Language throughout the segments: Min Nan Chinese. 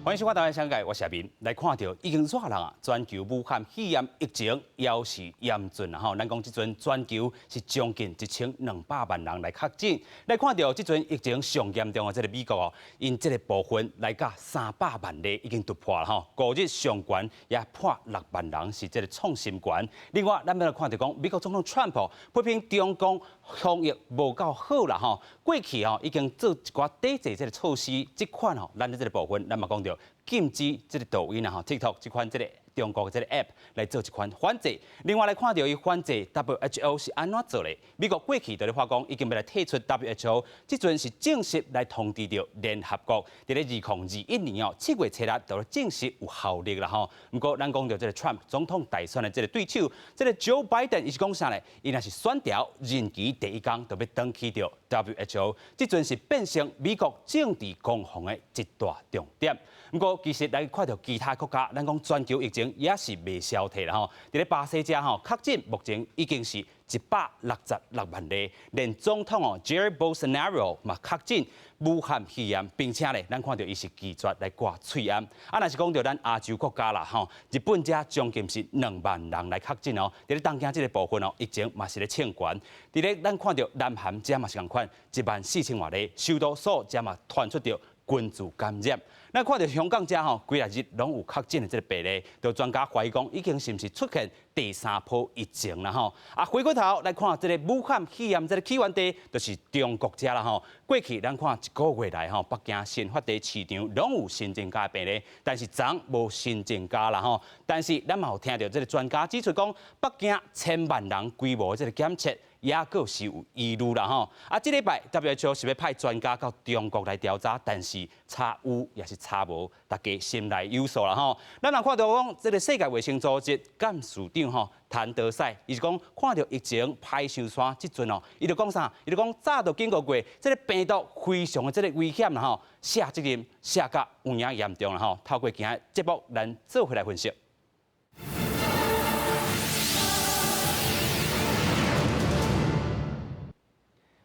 歡迎收看《台灣商界》，我是阿明。來看著已經熱人啊，全球武漢肺炎疫情猶是嚴峻啊！吼，咱講這陣全球是將近1200萬人來確診。來看著這陣疫情上嚴重的這个美國哦，𪜶這个部分來到300萬例已經突破了吼。五日上懸也破6萬人是這个創新懸。另外，咱欲來看著講，美國總統川普批評中共防疫無夠好啦吼。過去吼已經做一寡抵制這个措施，這款吼，咱佇這个部分，咱嘛講著禁止這个抖音啊吼，TikTok 這款這个中國的這个 App 來做一款反制。另外來看著伊反制 WHO 是按怎做的？美國過去就咧話講，已經欲來退出 WHO，這陣是正式來通知著聯合國，佇咧2021年哦7月7日就正式有效力啦吼。毋過咱講著這个 Trump 總統大選的這个對手，這个 Joe Biden 伊是講啥咧？伊若是選著任期第一工就欲轉去著 WHO，這陣是變成美國政治攻防的一大重點。毋過其實來看著其他國家，咱講全球疫情也是袂消退啦吼。佇咧巴西遮吼，確診目前已經是166萬例，連總統哦 Jair Bolsonaro 嘛確診武漢肺炎，並且咧，咱看著伊是拒絕來掛喙罨。啊，若是講著咱亞洲國家啦吼，日本遮將近是2萬人來確診哦。佇咧東京這个部分哦，疫情嘛是咧衝懸。佇咧咱看著南韓遮嘛是仝款，1萬4千外例，首都首爾遮嘛傳出著群聚感染。咱看著香港遮吼，幾若日攏有確診的這个病例，就專家懷疑講已經是毋是出現第三波疫情啦吼。啊，回過頭來看這个武漢肺炎這个起源地，就是中國遮啦吼。過去咱看一個月來吼，北京新發地市場攏有新增加的病例，但是昨無新增加啦吼。但是咱嘛有聽著這个專家指出講，北京千萬人規模的這个檢測，也閣是有疑慮啦吼。啊，這禮拜 WHO 是欲派專家到中國來調查，但是查有抑是查無，大家心內有數啦吼。咱若看著講，這个世界衛生組織幹事長吼譚德塞，伊是講看著疫情歹上山這陣哦，伊就講啥？伊就講早就警告過，這个病毒非常的這个危險啦吼，卸責任卸甲有影嚴重啦吼。透過今日節目，咱做伙來分析。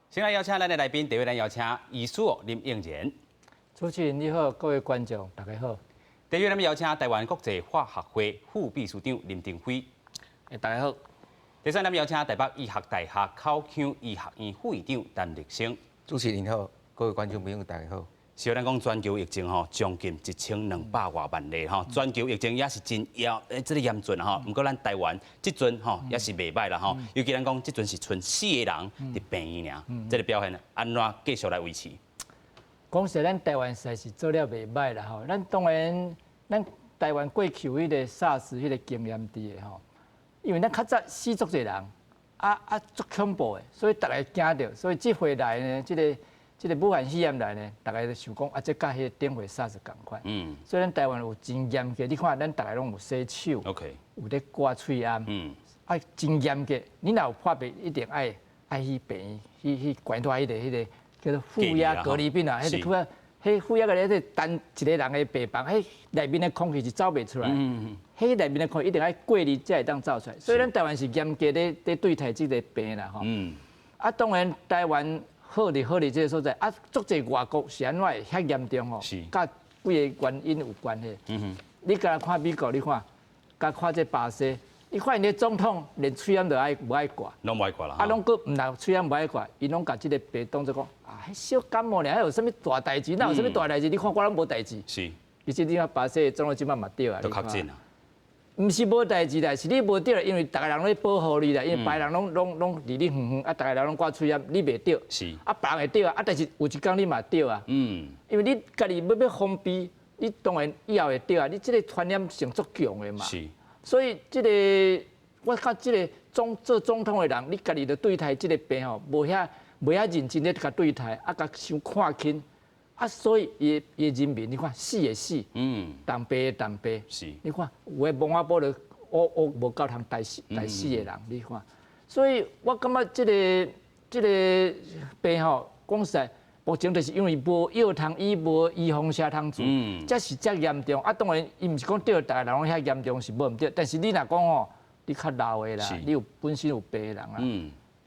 先來邀請咱的來賓，第一位咱邀請醫師林應賢。主持人你好，各位觀眾大家好。第二位咱邀請台灣國際化學會副秘書長林登輝。大家好。第三，咱邀請台北醫學大學口腔醫學院副院長陳力生。主持人好，各位觀眾朋友大家好。是咱講全球疫情吼，將近1200外萬例吼，全球疫情也是真嚴，這个嚴峻吼。毋過咱台灣這陣吼也是袂䆀啦吼，尤其咱講這陣是賰四个人佇病院爾，這个表現按怎繼續來維持？講實，咱台灣實在是做了袂䆀啦吼。咱當然，咱台灣過去有彼个 SARS 彼个經驗佇的吼，因為咱較早死足濟人，啊啊足恐怖的，所以逐个驚著，所以這回來呢，這个。這个武漢肺炎來呢，逐个就想講啊，這佮彼个頂回 SARS 仝款。所以咱台灣有真嚴格，你看咱逐个攏有洗手，有咧掛喙罨。啊，真嚴格。你若有破病，一定愛去病院，去關在彼个叫做負壓隔離病啊。彼个彼負壓隔離，彼單一个人的病房，彼內面的空氣是走袂出來。彼內面的空氣一定愛過濾才會當走出來。所以咱台灣是嚴格咧對待這个病啦吼。啊，當然台灣。好佇好佇這个所在，啊，足濟外國是按怎會遐嚴重吼？佮幾个原因有關係。你敢若看美國，你看，佮看這巴西，你看𪜶的總統連喙罨都愛無愛掛，攏無愛掛啦。啊，攏閣毋但喙罨無愛掛，伊攏共這个病當做講啊，小感冒爾，彼有啥物大代誌？哪有啥物大代誌？你看我攏無代誌。其實你看巴西的總統這擺嘛著啊。都確診啊。毋是無代誌啦，是你無著，因為逐个人咧保護你啦，因為別人攏攏攏離你遠遠，啊，逐个人攏掛喙罨，你袂著。啊，別人會著啊，啊，但是有一工你嘛著啊。因為你家己欲封閉，你當然以後會著啊。你這个傳染性足強的嘛。所以這个我看這个總做總統的人，你家己就對待這个病吼，無遐認真咧共對待，啊，共傷看輕。啊，所以伊伊人民，你看死的死，同病的同病，你看有的墓仔埔就烏烏無夠通刣死刣死的人，你看，所以我感覺這个病吼，講實在，目前就是因為無藥通醫，無預防射通做，才是遮嚴重。啊，當然伊毋是講著逐个人攏遐嚴重是無毋對，但是你若講吼，你較老的啦，你有本身有病的人啊，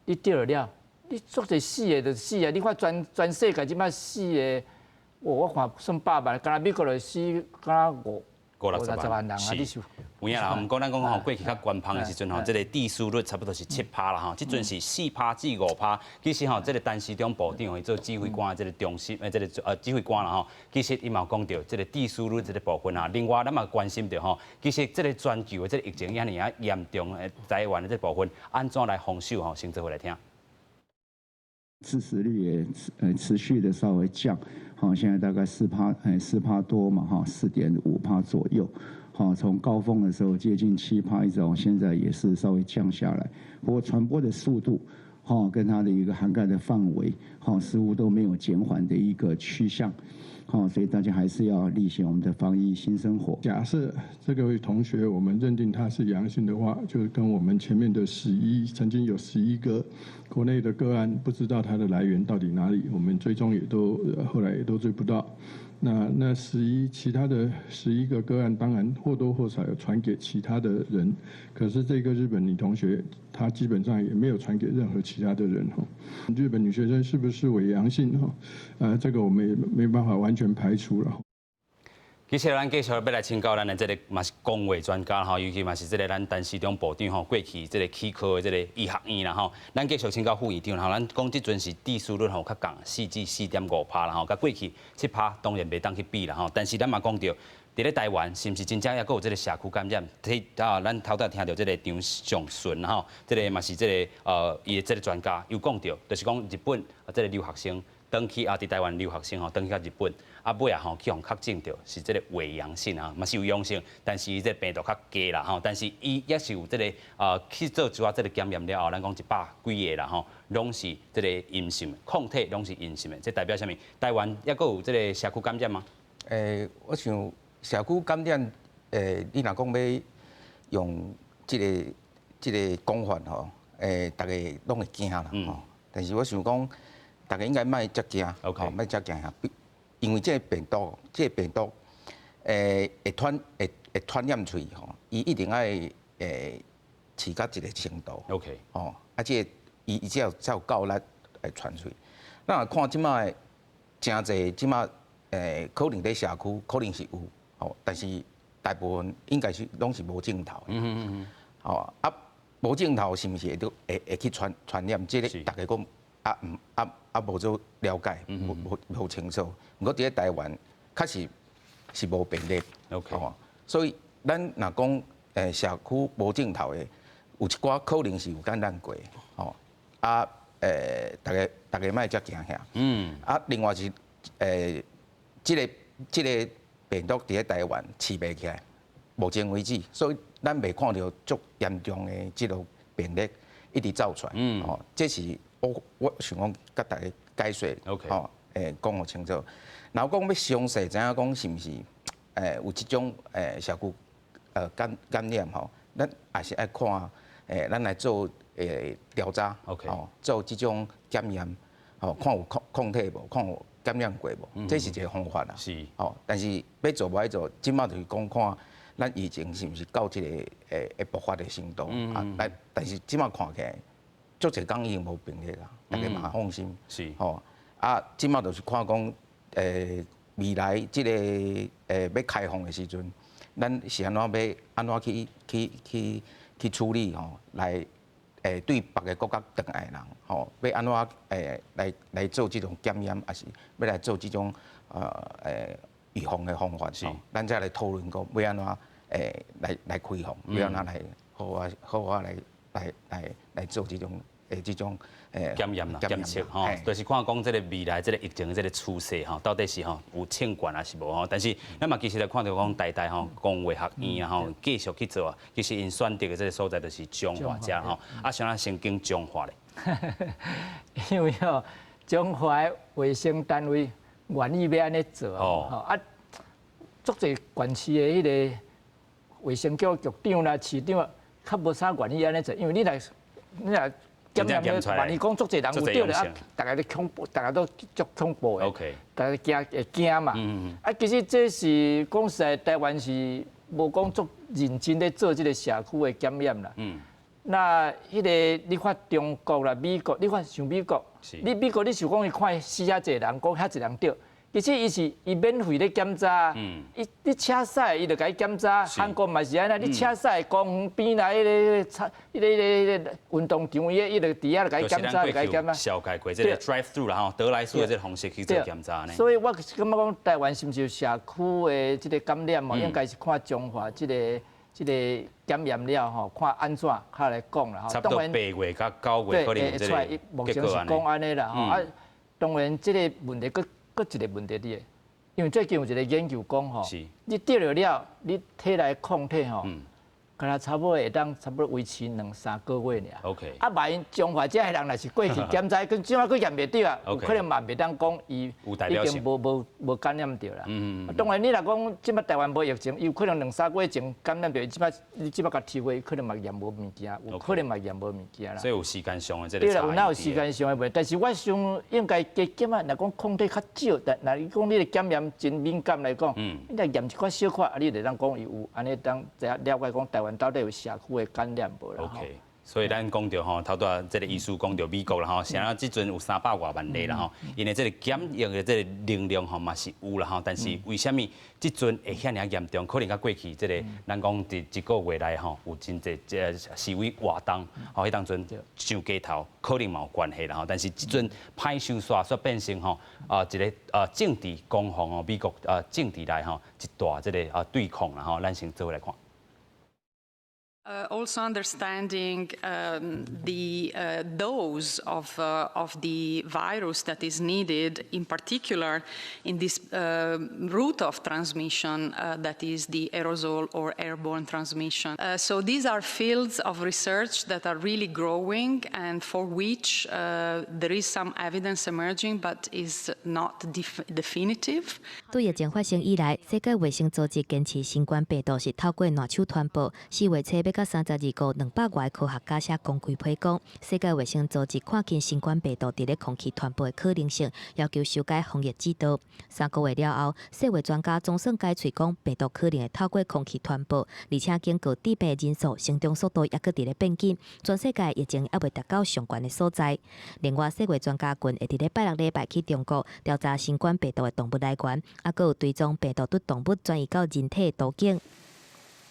你著了，你足濟死的就死啊！你看全世界這擺死的。我看算百萬，敢若美國就死敢若五五六十萬人啊！你想？有影啦，毋過咱講吼，過去較懸芳的時陣吼，這個致死率差不多是7趴啦吼，這陣是4趴至5趴。其實吼，這個陳時中部長伊做指揮官的這個中心，這個指揮官啦吼，其實伊嘛有講著這個致死率這個部分啊。另外，咱嘛關心著吼，其實這個全球的這個疫情遐爾仔嚴重的台灣的這個部分，按怎來防守吼？先做伙來聽。致死率也持續的稍微降，好，現在大概四趴，4趴多嘛，哈，4.5趴左右，好，從高峰的時候接近7趴，一直到現在也是稍微降下來。不過傳播的速度，哈，跟它的一個涵蓋的範圍，哈，似乎都沒有減緩的一個趨向，好，所以大家還是要例行我們的防疫新生活。假設這個同學我們認定他是陽性的話，就跟我們前面的曾經有11個國內的個案，不知道它的來源到底哪裡，我們追蹤也都後來也都追不到。那其他的11個個案，當然或多或少有傳給其他的人，可是這個日本女同學，她基本上也沒有傳給任何其他的人哈。日本女學生是不是偽陽性哈？這個我們也沒辦法完全排除了。其實咱繼續欲來請教咱的這個嘛是公衛專家吼，尤其嘛是這個咱陳時中部長吼過去這個起科的這個醫學院啦吼。咱繼續請教副院長吼，咱講這陣是致死率吼較降4至4.5趴啦吼，佮過去7趴當然袂當去比啦吼。但是咱嘛講著，佇咧台灣是毋是真正猶閣有這個社區感染？啊，咱頭拄聽著這個張尚淳吼，這個嘛是這個伊的這個專家有講著，就是講日本這個留學生轉去啊，佇台灣留學生吼轉去到日本，啊尾仔吼去予確診著是這個偽陽性啊，嘛是有陽性，但是伊這個病毒較低啦吼，但是伊也是有這個去做一寡這個檢驗了後，咱講100幾個啦吼，攏是這個陰性，抗體攏是陰性的，這代表啥物？台灣猶閣有這個社區感染嗎？我想社區感染，你若講欲用這個講法吼，逐家攏會驚啦吼，但是我想講，逐家應該莫遮驚，吼，莫遮驚嚇，因為這個病毒，這個病毒，會傳染出去吼，伊一定愛飼到一個程度 吼，啊，這個伊才有夠力會傳出去。咱若看這擺誠濟，這擺可能佇社區可能是有，吼，但是大部分應該是攏是無症頭。吼，啊，無症頭是毋是會都會去傳染？這個逐家講啊，毋啊啊無做了解，無清楚。毋過佇咧台灣，確實是無病例。 吼，所以咱若講社區無症頭的，有一寡可能是有感染過，吼，啊逐家逐家莫遮驚嚇。啊，另外是這個病毒佇咧台灣飼袂起來，目前為止，所以咱袂看著足嚴重的這個病例一直走出來。吼，這是我想講共大家解說， 吼，講予清楚。若講欲詳細知影講是毋是有這種社區感染吼，咱也是愛看咱來做調查， 吼，做這種檢驗，吼，看有抗體無，看有感染過無，這是一個方法啦。吼，但是欲做無愛做，這擺就是講看咱疫情是毋是到這個會爆發的程度啊？但是這擺看起來，足濟工已經無病例啦，大家嘛放心。吼，啊，這擺就是看講，未來這個欲開放的時陣，咱是按怎欲按怎去處理吼，來對別个國家轉來的人吼，欲按怎來做這種檢驗，抑是欲來做這種預防的方法，咱才來討論講欲按怎來開放，欲按怎來好啊好啊來做這種檢驗啦，檢測吼，就是看講這個未來這個疫情的這個趨勢吼，到底是吼有升懸抑是無吼？但是咱嘛其實來看著講台大吼公衛學院啊吼，繼續去做啊，其實𪜶選擇的這個所在就是彰化遮吼，啊，啥物先揀彰化咧？因為吼，彰化衛生單位願意欲按呢做吼，啊，足濟縣市的彼個衛生局局長啦、市長啊，較無啥願意按呢做，因為你若檢驗咧，萬一講足濟人有著咧，啊，逐家都恐怖，逐家都足恐怖的，逐家驚會驚嘛。啊，其實這是講實在，台灣是無講足認真咧做這個社區的檢驗啦。那彼個你看中國啦、美國，你看像美國，你美國你想講伊看死遐濟人，講遐濟人著，其實伊是伊免費咧檢查，伊你車駛伊就共你檢查，韓國嘛是按呢，你車駛公園邊來彼个彼个彼个運動場，伊伊就佇遐就共你檢查，就共你檢查。紹介過這個 drive through 啦吼，得來速的這個方式去做檢查呢。所以我是感覺講，台灣是毋是有社區的這個感染哦？應該是看彰化這個這個檢驗了吼，看按怎較來講啦吼。差不多8月佮9月可能有這個目前是講按呢啦吼。啊，當然這個問題閣閣一個問題佇咧，因為最近有一個研究講吼，你得著了，你體內抗體吼，敢若差不多會當差不多維持兩三個月爾。 啊，萬一彰化這的人若是過去檢查，佮這擺閣驗袂著啊，有可能嘛袂當講伊已經無無無感染著啦。當然你若講這擺台灣無疫情，伊有可能兩三個月前感染著，伊這擺你這擺共抽血，可能嘛驗無物件，有可能嘛驗無物件啦。所以有時間上的這個對啦，有哪有時間上的問題？但是我想應該加減啊，若講抗體較少，但若伊講你的檢驗真敏感來講，你若驗一寡小可，啊，你就當講伊有按呢當知影了解講台灣到底有社區的感染無啦。 OK，所以咱講著吼，頭拄仔這個醫師講著美國啦吼，啥啊這陣有三百外萬例啦吼，𪜶的這個檢疫的這個能量吼嘛是有啦吼，但是為啥物這陣會遐爾嚴重？可能佮過去這個咱講佇一個月內吼有真濟這個示威活動，吼彼當陣上街頭可能嘛有關係啦吼，但是這陣歹收煞煞變成吼啊一個啊政治攻防哦，美國啊政治內吼一大這個啊對抗啦吼，咱先做伙來看。 Also understanding the dose of the virus that is needed, in particular in this route of transmission that is the aerosol or airborne transmission. So these are fields of research that are really growing and for which there is some evidence emerging, but is not definitive. 對疫情發生以來，世界衛生組織堅持新冠病毒是透過瀾手傳播。4月初欲到32號，200外科學家寫公開批講，世界衛生組織看見新冠病毒佇咧空氣傳播的可能性，要求修改防疫指導。3個月了後，世衛專家總算改喙講，病毒可能會透過空氣傳播，而且警告致病人數成長速度猶閣佇咧變緊，全世界疫情猶未達到上懸的所在。另外，世衛專家群會佇咧拜六禮拜去中國調查新冠病毒的動物來源，猶閣有追蹤病毒對動物轉移到人體的途徑。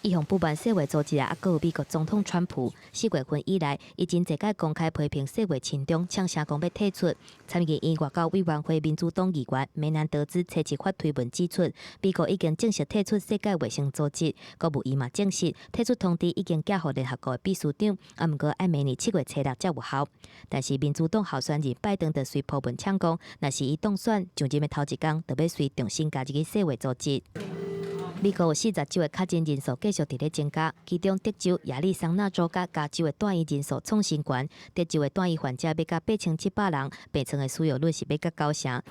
一向不滿世衛組織啊，猶閣有美國總統川普，4月份以來，伊真濟擺公開批評世衛親中，嗆聲講欲退出。參議院外交委員會民主黨議員梅南德茲初七發推文指出，美國已經正式退出世界衛生組織，國務院嘛證實退出通知已經寄予聯合國的秘書長，啊，毋過愛明年7月初六才有效。但是民主黨候選人拜登就隨鋪文嗆講，若是伊當選上任的頭一工，就欲隨重新加入去世衛組織。美國有40州的確診人數繼續佇咧增加，其中德州、亞利桑那州佮加州的住院人數創新懸，德州的住院患者欲到8700人，病床的使用率是欲到九成。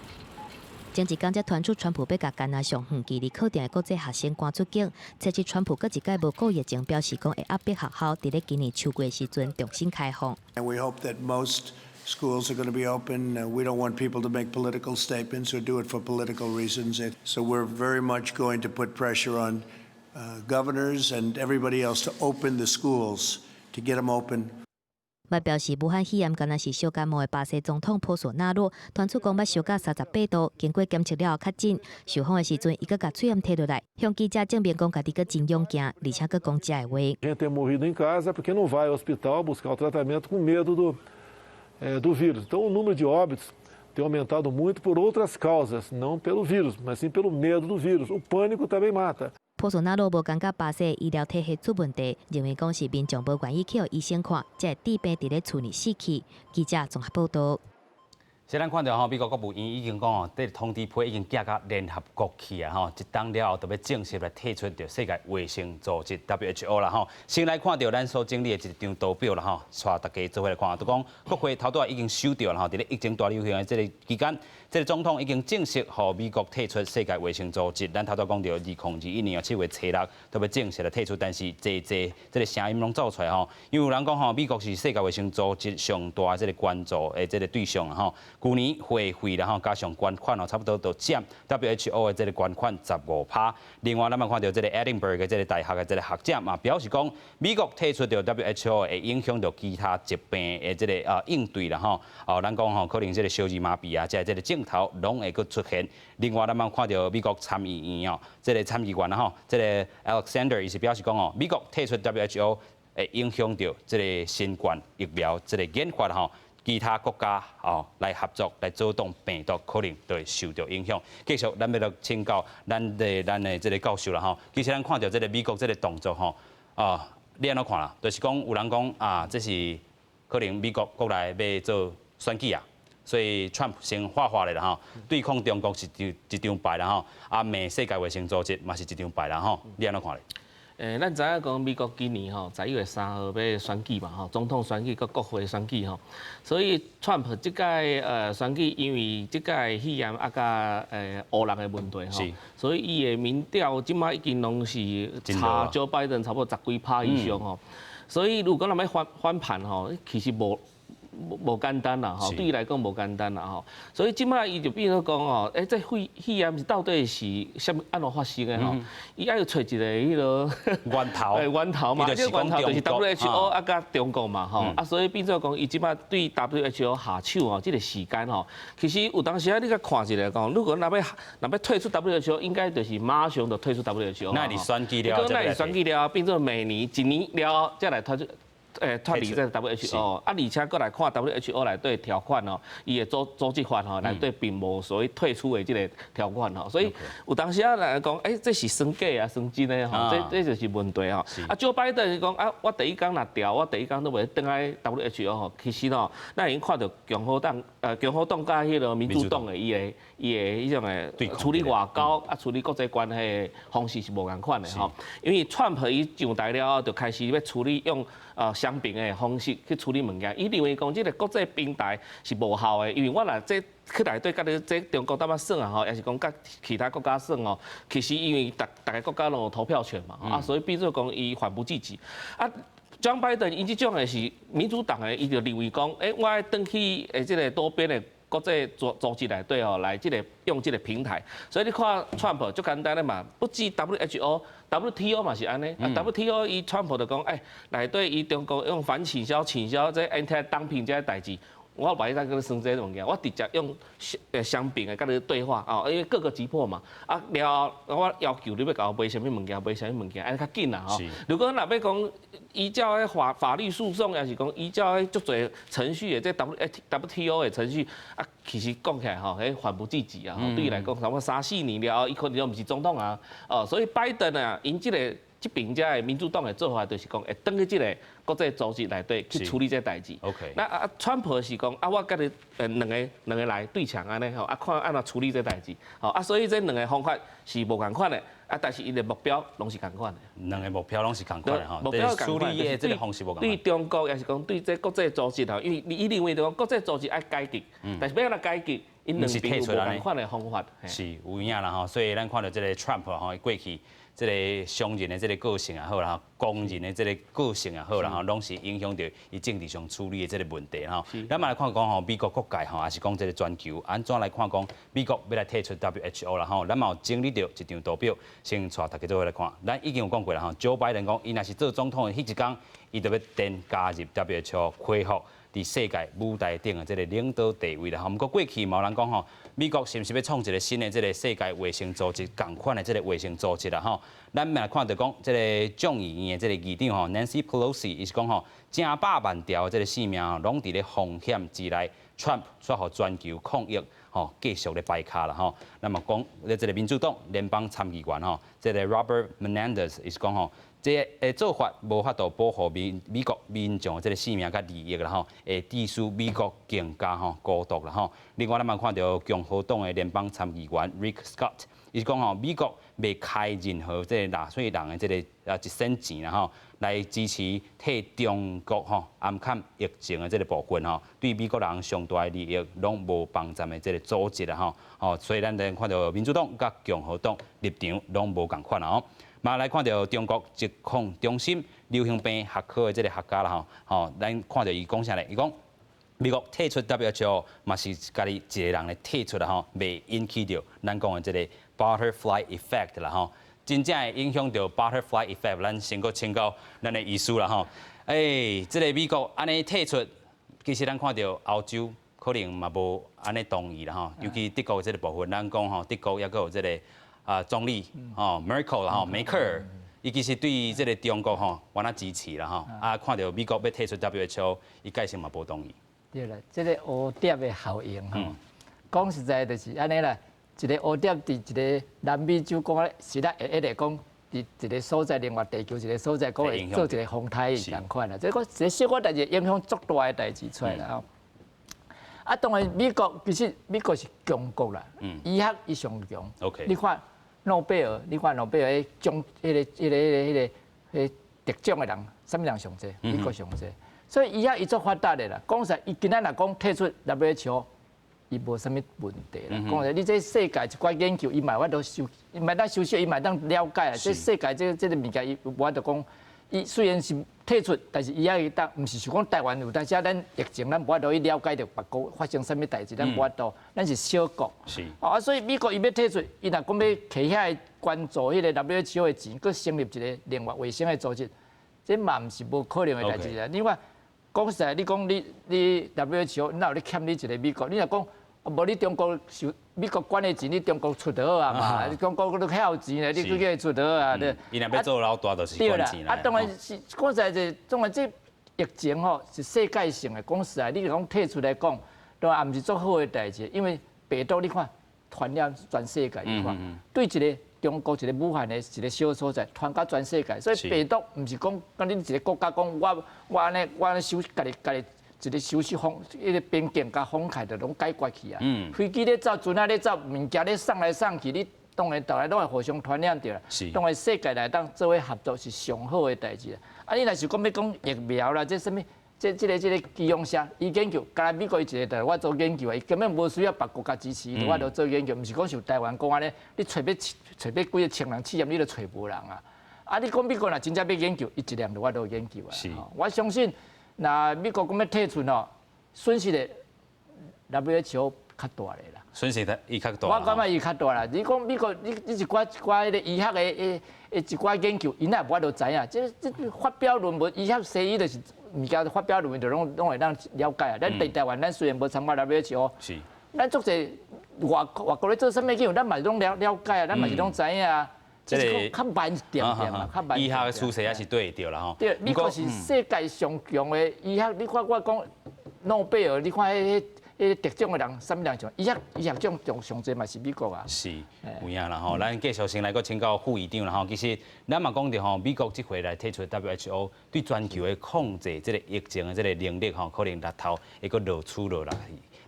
前一工才傳出川普欲共艱拿上遠距離課程的國際學生趕出境，初七川普閣一擺無顧疫情，表示講會壓迫學校佇咧今年秋季的時陣重新開放。 And we hope that most schools are going to be open. We don't want people to make political statements or do it for political reasons. So we're very much going to put pressure on governors and everybody else to open the schools, to get them open. 嘛表示武漢肺炎敢若是小感冒的巴西總統波索納洛，傳出講捌燒到38度，經過檢測了後確診。受訪的時陣，伊閣共喙罨提落來，向記者證明講家己閣真勇健，而且閣講這的話。 Gente tem morrido em casa porque não vai ao hospital buscar o tratamento com medo do vírus. Então, o número de óbitos tem aumentado muito por outras causas, não pelo vírus, mas sim pelo medo do vírus. O pânico também mata. 波索納洛無感覺巴西醫療體系出問題，認為講是民眾無願意去予醫生看，才會致病佇咧厝內死去。記者綜合報道。先咱看著吼，美國國務院已經講哦，這個通知批已經寄到聯合國去啊吼，一冬了後就欲正式來退出著世界衛生組織 WHO 啦吼。先來看著咱所整理的一張圖表啦吼，帶大家做伙來看，就講國會頭拄仔已經收著啦吼，佇咧疫情大流行的這個期間，這個總統已經正式予美國退出世界衛生組織。咱頭拄講著2021年7月初六就欲正式來退出，但是濟濟這個聲音攏走出來吼，因為有人講吼，美國是世界衛生組織上大的這個捐助的這個對象吼。舊年會費然後加上捐款哦，差不多都佔 WHO 的這個捐款15%。另外，咱嘛看著這個 Edinburgh 的這個大學的這個學者嘛表示講，美國退出著 WHO 會影響著其他疾病的這個應對啦吼。哦，咱講吼，可能這個小兒麻痹啊，這個症頭攏會閣出現。另外，咱嘛看著美國參議院哦，這個參議員啦吼，這個 Alexander 伊是表示講哦，美國退出 WHO 會影響著這個新冠疫苗這個研發吼。其他國家哦來合作來阻擋病毒，可能就會受著影響。繼續，咱欲來請教咱的這個教授啦吼。其實咱看著這個美國這個動作吼，啊，你按怎看啦？就是講有人講啊，這是可能美國國內欲做選舉啊，所以 Trump 先畫畫咧啦吼，對抗中國是一張牌啦吼，啊，罵世界衛生組織嘛是一張牌啦吼，你按怎看咧？咱知影講美國今年吼11月3號欲選舉嘛吼，總統選舉佮國會選舉吼，所以 Trump 這屆選舉因為這屆肺炎啊佮烏人的問題吼，所以伊的民調這擺已經攏是差 Joe Biden 差不多十幾趴以上吼，所以如果若欲翻盤吼，其實無簡單啦吼，對伊來講無簡單啦吼，所以這擺伊就變做講吼，這肺炎是到底是啥物按怎發生的吼？伊愛揣一个彼个源頭，源頭嘛，這個源頭就是 WHO 啊佮中國嘛吼，啊所以變做講伊這擺對 WHO 下手吼，這個時間吼，其實有當時啊，你閣看一下講，如果若欲退出 WHO，應該就是馬上就退出 WHO。那你選舉了，那你選舉了，變做每年一年了才來退出。脫離這個 WHO，啊，而且閣來看 WHO 內底條款哦，伊的組織法吼內底並無所謂退出的這個條款吼，所以有當時啊來講，這是算假啊，算真的吼，這就是問題吼。啊，Joe Biden 是講啊，我第一工若調，我第一工都袂轉來 WHO 吼，其實吼，咱已經看著共和黨佮彼個民主黨的伊的彼種的處理外交啊，處理國際關係的方式是無仝款的吼。因為川普伊上台了後，就開始欲處理用雙邊的方式去處理物件，伊認為講這個國際平台是無效的，因為我若這去內底佮你這中國淡薄算啊吼，抑是講佮其他國家算哦，其實因為逐逐个國家攏有投票權嘛，啊，所以變做講伊緩不濟急。啊，Joe Biden 伊這種的是民主黨的，伊就認為講，我愛轉去這個多邊的國際組織內底吼，來這個用這個平台。所以你看川普足簡單的嘛，不止 WHO。WTO 嘛是按呢，啊 WTO 伊川普就講，內底伊中國用反傾銷、傾銷這 anti-dumping 這个代誌，我袂使閣算這个物件，我直接用雙邊的佮你對話哦，因為各個擊破嘛，啊了後我要求你欲共我買啥物物件，買啥物物件，按呢較緊啦吼。如果若欲講依照彼法律訴訟，抑是講依照彼足濟程序的這 WTO 的程序，啊，其實講起來吼，彼緩不濟急啊，對伊來講，差不多三四年了後，伊可能就毋是總統啊，哦，所以拜登啊，𪜶這个這邊遮的民主黨的做法就是講，會轉去這个國際組織內底去處理這个代誌。 那啊，川普是講啊，我佮你兩个來對牆按呢吼，啊看按怎處理這代誌，吼啊，所以這兩个方法是無仝款的，啊，但是𪜶的目標攏是仝款的。兩个目標攏是仝款的吼，目標處理的這个方式無仝款。對中國抑是講對這國際組織吼，因為伊認為就講國際組織愛改革，但是欲按怎改革，𪜶兩邊有無仝款的方法。是有影啦吼，所以咱看著這个 Trump 吼，過去這个商人的這个個性也好啦，工人的這个個性也好啦吼，攏是影響著伊政治上處理的這个問題吼。咱嘛來看講吼，美國國界吼，抑是講這个全球，按怎來看講美國欲來退出 WHO 啦吼？咱嘛有整理著一張圖表，先帶大家做伙來看。咱已經有講過啦吼，Joe Biden 講，伊若是做總統的彼一工，伊就欲轉加入 WHO 恢復佇世界舞台頂的這个領導地位啦吼。毋過過去嘛有人講吼，美國是毋是欲創一个新的這个世界衛生組織仝款的這个衛生組織啦吼？咱嘛看著講，這个眾議院的這个議長吼，Nancy Pelosi，伊是講吼，成百萬條的這个性命攏佇咧風險之內，Trump 煞予全球抗疫吼繼續咧掰跤啦吼。那麼講咧這个民主黨聯邦參議員吼，這个 Robert Menendez 伊是講吼，這个做法無法度保護美國民眾的這个性命佮利益啦吼，會致使美國更加吼孤獨啦吼。另外，咱嘛看著共和黨的聯邦參議員 Rick Scott，伊是講吼，美國袂開任何這个納稅人的這个一仙錢啦吼，來支持替中國吼掩蓋疫情的這个部分吼，對美國人上大的利益攏無幫助的這个組織啦吼。吼，所以咱來看著民主黨佮共和黨立場攏無仝款啦吼。嘛來看著中國疾控中心流行病學科的這个學家啦吼，吼，咱看著伊講啥咧？伊講。美國退出 WHO 嘛是家己一個人咧退出啦吼，袂引起著咱講的這個 butterfly effect 啦吼，真正會影響著 butterfly effect，咱先閣請教咱的醫師啦吼。這個美國按呢退出，其實咱看著歐洲可能嘛無按呢同意啦吼，尤其德國這個部分，咱講吼，德國抑閣有這個啊總理吼 Merkel 啦吼，梅克爾。伊其實對這個中國吼，原來支持啦吼，啊看著美國欲退出 WHO，伊蓋性嘛無同意。對啦，這個蝴蝶的效應吼，講實在就是按呢啦，一個蝴蝶佇一個南美洲講，實在會會講佇一個所在，另外地球一個所在，閣會做一個風颱仝款啦。這個一個小可代誌影響足大的代誌出來啦吼。啊，當然美國其實美國是強國啦，醫學伊上強。 你看諾貝爾，你看諾貝爾彼獎，彼個、彼個、彼個、彼個得獎的人，啥物人上濟？美國上濟。所以醫學伊足發達的啦。講實，伊今仔若講退出 WHO，伊無啥物問題啦。講實，你這世界一寡研究，伊嘛有法度收，伊嘛當收拾，伊嘛當了解啊。這世界這這個物件，伊無法度講。伊雖然是退出，但是伊也會當，毋是像講台灣有當時咱疫情，咱無法度去了解著別國發生啥物代誌，咱無法度，咱是小國。啊，所以美國伊欲退出，伊若講欲提遐個捐助彼個 WHO 的錢，閣成立一個另外衛生的組織，這嘛毋是無可能的代誌啊。另外，講實在，你講你你 WHO，哪有咧欠你一個美國？你若講無你中國受美國管的錢，你中國出就好啊嘛？你中國都遐有錢咧，你閣叫伊出就好啊？對。伊若欲做老大，就是對啦。啊，當然是講實在，就當然這疫情吼是世界性的，講實在，你講退出來講，都也毋是足好的代誌，因為病毒你看傳了全世界，你看對一個中國一個武漢的一個小所在，傳到全世界，所以病毒毋是講，敢恁一個國家講我我按呢我按呢收家己家己一個收拾封，彼個邊境共封開就攏解決去啊。飛機咧走，船仔咧走，物件咧送來送去，你當然逐个攏會互相傳染著啦。當然世界來當做伙合作是上好的代誌啦。啊，你若是講欲講疫苗啦，這啥物？這這個這個基隆社伊研究，敢若美國伊一個，我做研究啊，伊根本無需要別國家支持，伊就我都做研究，毋是講像台灣講按呢，你揣欲揣欲幾個千人試驗，你都揣無人啊。啊，你講美國若真正欲研究，伊一個人就有法度研究啊。我相信，若美國講欲退出吼，損失的 WHO 較大咧啦。損失的伊較大。我感覺伊較大啦。你講美國，你你一寡一寡彼個醫學的的一寡研究，𪜶也無法度知影。這這發表論文，醫學西醫就是物件發表論文就攏攏會當了解啊。咱佇台灣，咱雖然無參加 WHO，咱足濟外外國咧做啥物研究，咱嘛是攏了了解啊，咱嘛是攏知影啊。這個較慢一點點嘛，較慢。醫學的趨勢也是對著啦吼。對，美國是世界上強的醫學，你看我講諾貝爾，你看彼彼彼得獎的人，啥物人上？醫學醫學獎上上濟嘛是美國啊。是，有影啦吼。咱繼續先來閣請教副院長啦吼。其實咱嘛講著吼，美國這回來退出 WHO，對全球的控制這個疫情的這個能力吼，可能日頭會閣落出落來。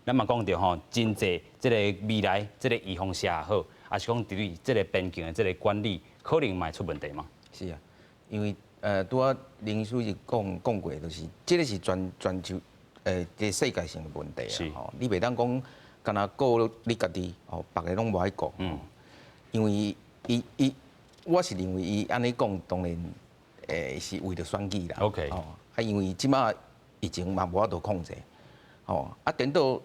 咱嘛講著吼，真濟這個未來這個預防射也好，抑是講對這個邊境的這個管理，可能嘛會出問題嗎？是啊，因為拄仔林醫師是講講過，就是這個是全全球這個世界性的問題啊。吼，你袂當講干焦顧你家己，吼，別个攏無愛顧。因為伊伊，我是認為伊按呢講，當然是為著選舉啦。 吼，啊，因為這馬疫情嘛無法度控制，吼，啊，顛倒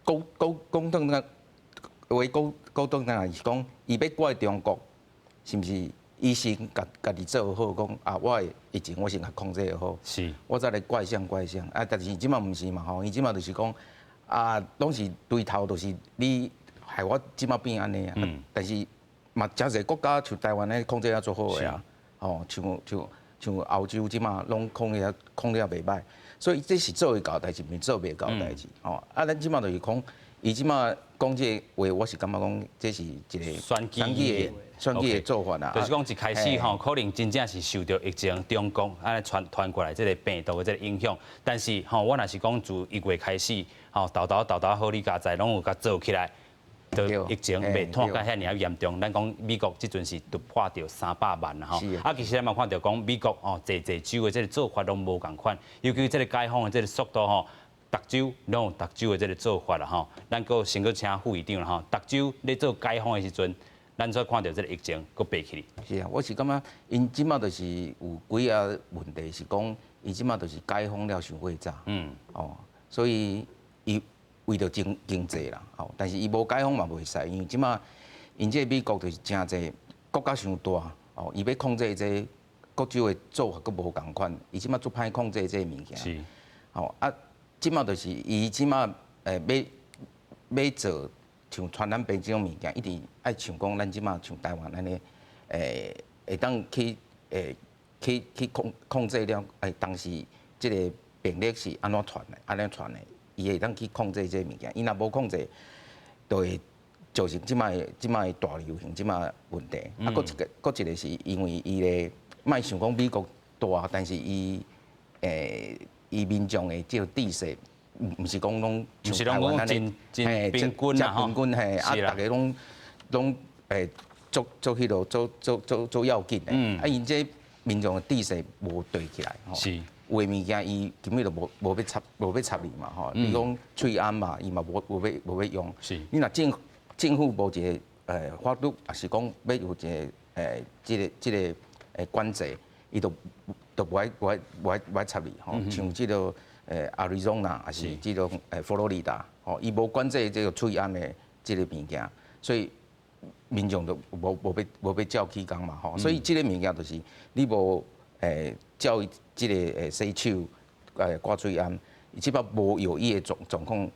講講講轉來，話講講轉來是講，伊欲怪中國，是毋是？伊先家家己做好，講啊，我的疫情我先共控制好，我再來怪誰怪誰啊！但是這馬毋是嘛吼，伊這馬就是講啊，攏是對頭，就是你害我這馬變按呢啊。但是嘛，誠濟國家像台灣咧控制啊足好的啊，吼，像像像歐洲這馬攏控制控制袂䆀，所以這是做會到代誌，毋是做袂到代誌吼。啊，咱這馬就是講，伊這馬講這個話，我是感覺講這是一個選舉的選舉的做法啦。就是講一開始吼，可能真正是受著疫情中國按呢傳傳過來這個病毒的這個影響，但是吼，我若是講自一月開始，吼，沓沓沓沓好李佳哉攏有共做起來，就疫情袂拖甲遐爾仔嚴重。咱講美國這陣是突破著三百萬啦吼。啊，其實咱嘛看著講美國哦，濟濟州的這個做法攏無仝款，尤其這個解封的這個速度吼。逐州攏有逐州的這個做法啦吼，咱閣先閣請副院長啦吼。逐州咧做解封的時陣，咱才看著這個疫情閣爬起來。是啊，我是感覺𪜶這馬就是有幾個問題，是講伊這馬就是解封了傷過早。哦，所以伊為著經濟啦，吼，但是伊無解封嘛袂使，因為這馬𪜶這个美國就是誠濟國家傷大，哦，伊欲控制這個各州的做法閣無仝款，伊這馬足歹控制這个物件。吼啊，這馬就是伊這馬欲做像傳染病這種物件，一定愛像講咱這馬像台灣按呢，會當去控制了，當時這个病例是按怎傳的，按怎傳的，伊會當去控制這个物件，伊若無控制，就會造成這馬的大流行，這馬問題。啊，閣一個是因為伊咧，莫想講美國大，但是伊民眾的這個知識，毋是講攏像台灣按呢，真平均啊，平均嘿，啊，逐个攏足足彼落足足足足要緊的。啊，𪜶這民眾的知識無對起來，吼。有的物件伊根本就無欲插你嘛，吼。你講喙罨嘛，伊嘛無欲用。你若政府無一个法律，抑是講欲有一个這個管制，伊就無愛插你，吼。像這个亞利桑那，抑是這個佛羅里達，吼，伊無管制這個喙罨的這个物件，所以民眾就無欲照起工嘛，吼。所以這个物件就是你無照這个洗手、掛喙罨，伊這擺無藥醫的狀況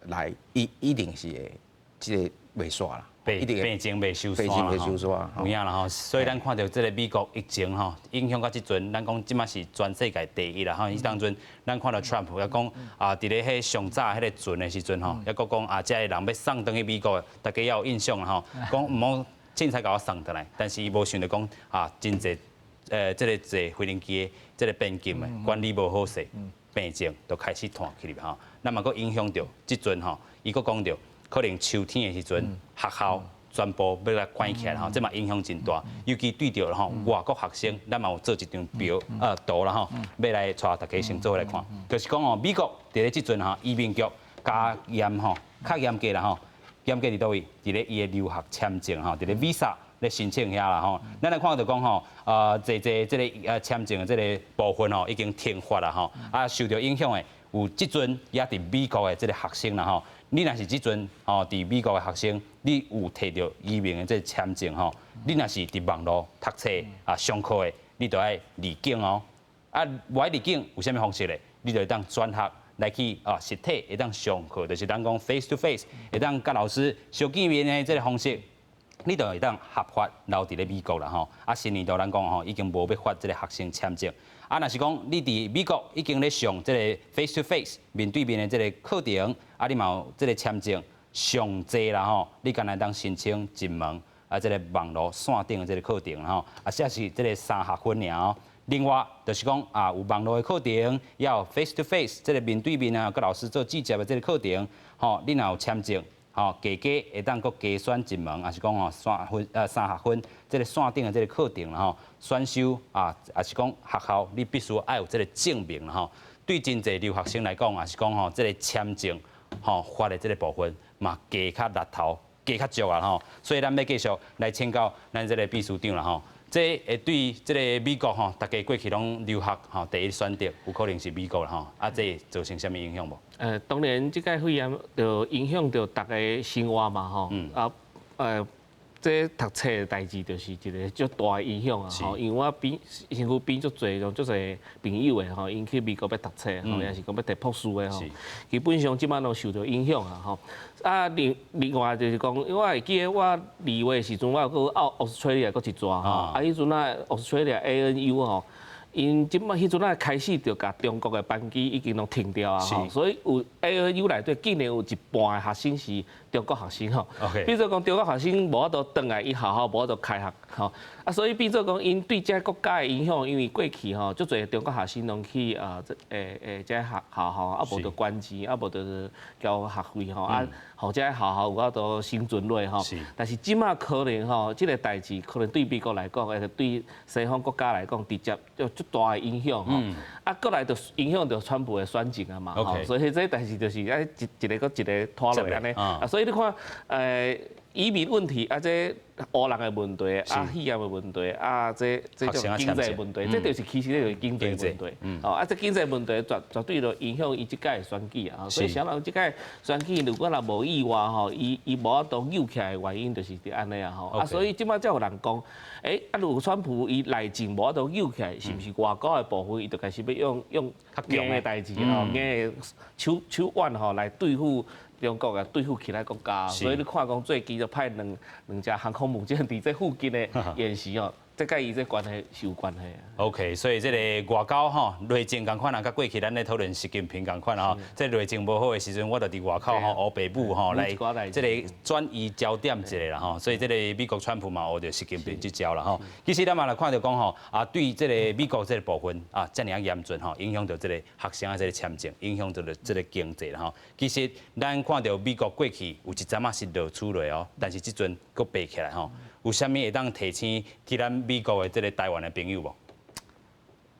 來，伊一定是會這个袂煞啦。病情袂收煞啦，有影啦吼，所以咱看著這个美國疫情吼，影響到這陣，咱講這馬是全世界第一啦吼。彼當陣咱看著 Trump 抑講啊，佇咧彼上早彼个船的時陣吼，抑閣講啊，這个人欲送轉去美國，大家也有印象啦吼。講毋好凊彩共我送轉來，但是伊無想著講啊，真濟這个坐飛行機的這个邊境的管理無好勢，病情就開始傳起來吼。那嘛閣影響著這陣吼，伊閣講著。可能秋天的時陣，學校全部欲來關起來吼，這嘛影響真大。尤其對著吼外國學生，咱嘛有做一張表圖啦吼，欲來帶大家先做伙來看。就是講哦，美國佇咧這陣吼，移民局加嚴吼，較嚴格啦吼，嚴格佇佗位？佇咧伊的留學簽證吼，佇咧 visa 咧申請遐啦吼。咱來看著講吼，濟濟這个簽證的這个部分吼，已經停發啦吼，啊受著影響的有這陣也佇美國的這个學生啦吼。你若是這陣吼，佇美國的學生，你有提著移民的這个簽證吼，你若是佇網路讀冊啊上課的，你就愛離境哦。啊，無愛離境有啥物方式咧？你就會當轉學來去啊實體會當上課，就是咱講 face to face，會當佮老師相見面的這个方式，你就會當合法留佇咧美國啦吼。啊，新年度咱講吼，已經無欲發這个學生簽證。啊，若是講你佇美國已經咧上這个 face to face 面對面的這个課程，啊，你嘛有這个簽證上濟啦吼，你敢若當申請一門啊，這个網路線頂的這个課程吼，啊，抑是這个三學分爾哦。另外，就是講啊，有網路的課程，也有 face to face 這个面對面啊，佮老師做直接的這个課程，吼，你若有簽證，吼，加加會當閣加選一門，抑是講吼三學分，這个線頂的這个課程啦吼，選修啊，抑是講學校你必須愛有這个證明啦吼。對真濟留學生來講，抑是講吼這个簽證吼發的這个部分嘛，加較力頭，加較足啊吼。所以咱欲繼續來請教咱這个秘書長啦吼。這會對這个美國吼，大家過去攏留學吼，第一選擇有可能是美國啦吼，啊，這會造成啥物影響無？當然，這個肺炎就影響著逐个生活嘛吼，啊，這讀冊的代誌就是一个足大的影響啊吼，因為我邊身軀邊足濟種足濟朋友的吼，𪜶去美國欲讀冊吼，抑是講欲讀博士的吼，基本上這擺攏受著影響啊吼。啊，另外就是講，因為我會記得我2月的時陣，我有去澳 Australia 閣一逝吼，啊，彼陣啊 Australia ANU 吼，𪜶這擺彼陣啊開始就共中國的班機已經攏停掉啊吼，所以有 ANU 內底竟然有一半的學生是中國學生吼。變做講中國學生無法度轉來伊學校無法度開學吼，啊，所以變做講𪜶對這個國家的影響，因為過去吼，足濟中國學生攏去啊這這學校吼，啊無就捐錢，啊無就是交學費吼，啊，予這學校有法度生存落吼。但是這擺可能吼，這个代誌可能對美國來講，抑是對西方國家來講，直接就足大的影響吼。啊，啊，閣來就影響著川普的選情啊嘛，吼，所以這代誌就是愛一一个閣一个拖落按呢，啊，所以你看，移民問題啊，這烏人的問題，啊，肺炎的問題，啊，這種經濟問題，這就是其實這就是經濟問題，哦，啊，這經濟問題絕絕對就影響伊這屆的選舉啊，所以啥人這屆選舉如果若無意外吼，伊無法度扭起來的原因就是佇按呢啊吼，啊，所以這擺才有人講，啊，如果川普伊內政無法度扭起來，是毋是外交的部分，伊就開始欲用較強的代誌吼，硬的手腕吼來對付中國啊，對付其他國家，所以你看講最近就派兩隻航空母艦佇這附近的演習哦，這佮伊這關係是有關係。 OK，所以這个外交吼，內政仝款啊，佮過去咱咧討論習近平仝款吼，這內政無好的時陣，我就佇外口吼，烏白舞吼來這个轉移焦點一下啦吼。所以這个美國川普嘛學著習近平這招啦吼。其實咱嘛來看著講吼，啊對這個美國這個部分啊，遮爾仔嚴峻吼，影響著這個學生的這個簽證，影響著這個經濟啦吼。其實咱看著美國過去有一陣仔是落雨落哦，但是這陣閣白起來吼。有啥物會當提醒去咱美國的這個台灣的朋友無？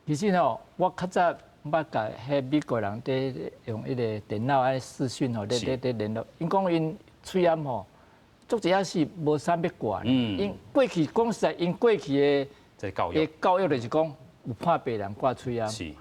其實吼，我較早捌共彼美國人佇用彼個電腦按呢視訊吼，咧咧咧聯絡。𪜶講𪜶喙罨吼，足濟仔是無啥欲掛。𪜶過去講實在，𪜶過去的教育，教育就是講有破病人掛喙罨，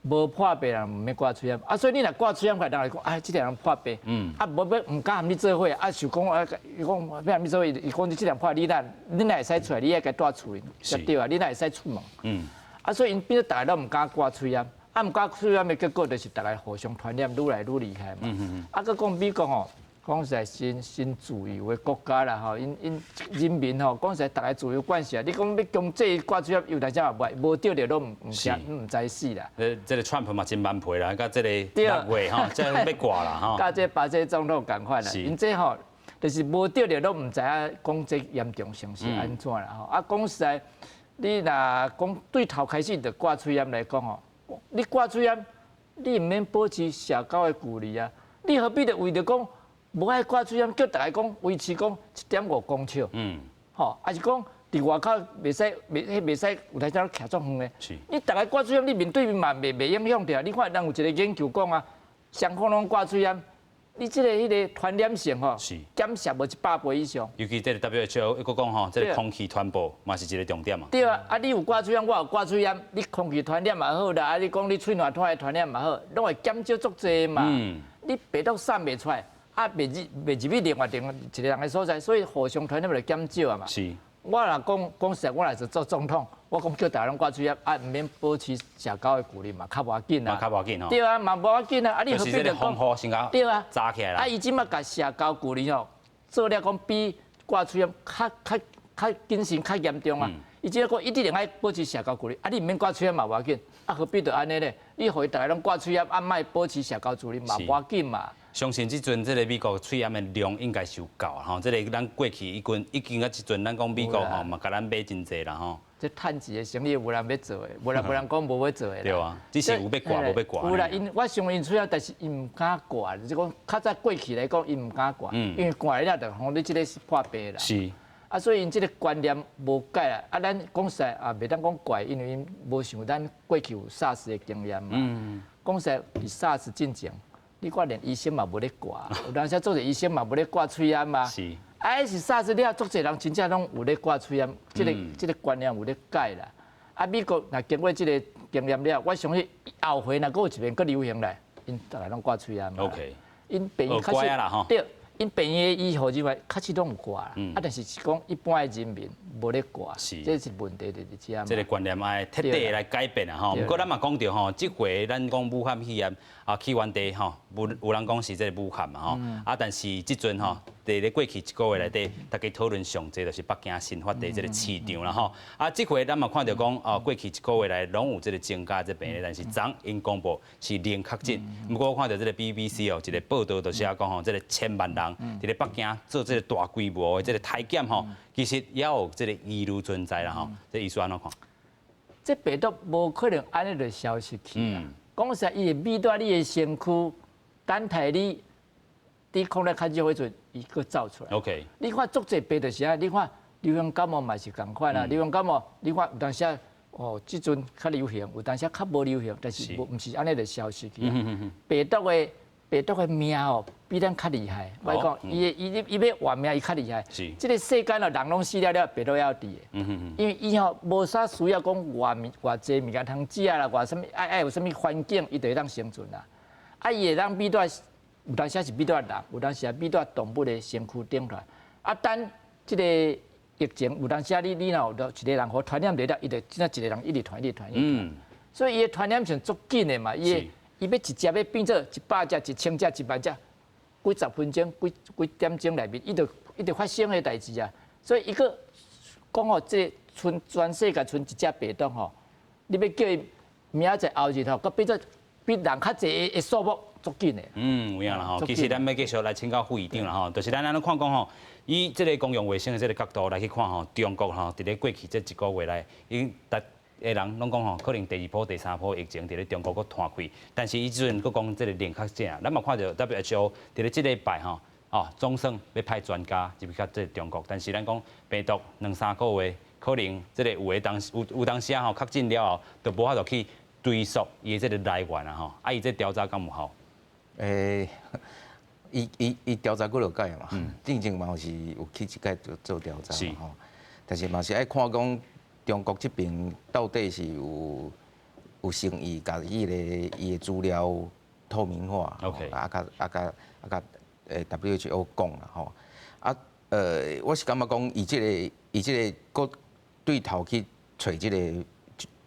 無破病人毋免掛喙罨。啊，所以你若掛喙罨，人會講，哎，這個人破病。啊，無欲毋敢和你做伙，啊，想講啊，伊講欲和你做伙，伊講你這個人破，你若會使出來，你愛共蹛厝裡，才對啊，你哪會使出門？啊，所以𪜶變做逐个攏毋敢掛喙罨，啊，毋敢喙罨的結果就是逐个互相傳染，愈來愈厲害嘛。啊，閣講美國吼，講實在真真自由的國家啦吼，𪜶𪜶人民吼，講實在，逐个自由慣勢啊。你講欲強制掛喙罨，有當時嘛袂，無著著攏毋毋毋知死啦。這個川普嘛真頑皮啦，佮這個6月吼，這欲掛啦吼。佮這巴西總統仝款啦，𪜶這吼就是無著著攏毋知影講這嚴重性是按怎啦吼。啊，講實在，你若講對頭開始就掛喙罨來講吼，你掛喙罨，你毋免保持社交的距離啊，你何必著為著講無愛掛喙罨，叫逐个講維持講1.5公尺，吼，抑是講佇外口袂使袂彼袂使有當時徛足遠的。你逐个掛喙罨，你面對面嘛袂影響著啊。你看人有一個研究講啊，雙方攏掛喙罨，你這个彼个傳染性吼，減少無100倍以上。尤其這个 WHO 閣講吼，這个空氣傳播嘛是一個重點啊。對啊，啊你有掛喙罨，我有掛喙罨，你空氣傳染嘛好啦，啊你講你喙瀾吐的傳染嘛好，攏會減少足濟嘛。你病毒散袂出來，啊袂入去另外一個人的所在，所以互相傳染就減少啊嘛。我若講講實在，我若是做總統，我講叫逐家攏掛喙罨，啊毋免保持社交的距離嘛，較無要緊啊。嘛較無要緊吼。對啊，嘛無要緊啊。啊，你何必就講？對啊。紮起來啦。啊，伊這擺共社交距離吼，做了講比掛喙罨較較較謹慎、較嚴重啊。伊這個一定愛保持社交距離，啊，你毋免掛喙罨嘛無要緊，啊，何必就按呢咧？你予伊逐家攏掛喙罨，啊，莫保持社交距離嘛無要緊嘛。相信這陣這個美國喙罨的量應該是有夠吼，這個咱過去已經已經啊，這陣咱講美國吼嘛，共咱買真濟啦吼。這趁錢的生意無人欲做的，無人講無欲做的。對啊，只是有欲掛無欲掛。有啦，𪜶我相信𪜶喙罨，但是𪜶毋敢掛，就是講較早過去來講，𪜶毋敢掛，因為掛了就講你這個是破病啦。啊，所以𪜶這個觀念無改啊。啊，咱講實在也袂當講怪，因為𪜶無像咱過去有 SARS 的經驗嘛。講實在，佇 SARS 進前，你看連醫生嘛無咧掛，有當時足濟醫生嘛無咧掛喙罨嘛。啊，彼時 SARS 了，足濟人真正攏有咧掛喙罨，這個觀念有咧改啦。啊，美國若經過這個經驗了，我相信後回若閣有一遍閣流行來，𪜶逐家攏掛喙罨。 𪜶病院確實對，𪜶病院的醫護人員確實攏有掛啦。啊，但是是講一般的人民無咧掛，這是問題佇遮。這個觀念愛徹底來改變啊！吼，毋過咱嘛講著吼，這回咱講武漢肺炎啊起源地吼，有人講是這個武漢嘛吼，啊，但是這陣吼，佇咧過去一個月內底，大家討論上濟就是北京新發地這個市場啦吼。啊，這回咱嘛看著講，哦，過去一個月來攏有這個增加這病例，但是昨𪜶公布是零確診。毋過我看著這個 BBC 哦，一個報道就寫講吼，這個千萬人佇咧北京做這個大規模的這個篩檢吼，其實也有這個疑慮存在啦吼。這醫師按怎看？這病毒無可能按呢就消失去啦。講實在，伊會覕佇你的身軀，等待你抵抗力較弱的時陣，伊閣走出來。 你看足濟病就是按呢，你看流行感冒嘛是仝款啊。流行感冒，你看有當時哦，這陣較流行，有當時較無流行，但是無毋是按呢就消失去。病毒的命哦，比咱較厲害。我講，伊伊伊欲活命，伊較厲害。這個世間哦，人攏死了了，病毒猶佇的。因為伊吼無啥需要講偌物偌濟物件通食啦，偌啥物愛愛有啥物環境，伊就會當生存啦。啊，伊會當秘佇有當時是秘佇人，有當時是秘佇動物的身軀頂來。啊，等這個疫情有當時你若有一個人予傳染著了，伊就真正一個人一直傳一直傳一直傳。所以伊的傳染性足緊的嘛，伊伊欲一隻欲變做100隻、1000隻、1萬隻，幾十分鐘、幾幾點鐘內面，伊就伊就發生的代誌啊。所以伊閣講哦，這賰全世界賰一隻病毒吼，你欲叫伊明仔載後日吼，閣變做比人較濟的數目足緊的。嗯，有影啦吼。其實咱欲繼續來請教副議長啦吼，就是咱按呢看講吼，以這個公共衛生的這個角度來去看吼，中國吼，佇咧過去這一個月內，已經逐个人攏講吼，可能第二波、第三波疫情佇咧中國閣湠開，但是伊這陣閣講這個零確診，咱嘛看著 WHO 佇咧這禮拜吼，哦，總算欲派專家入去到這個中國，但是咱講病毒兩三個月，可能這個有的當有有當時啊吼確診了後，就無法度去追溯伊的這個來源啊吼，啊伊這調查敢有效？伊伊伊調查幾落擺嘛，進前嘛是有去一擺做做調查吼，但是嘛是愛看講中國這邊到底是有有誠意共伊个伊的資料透明化，啊共啊共啊共WHO 講啦吼，啊我是感覺講伊這個伊這個閣對頭去揣這個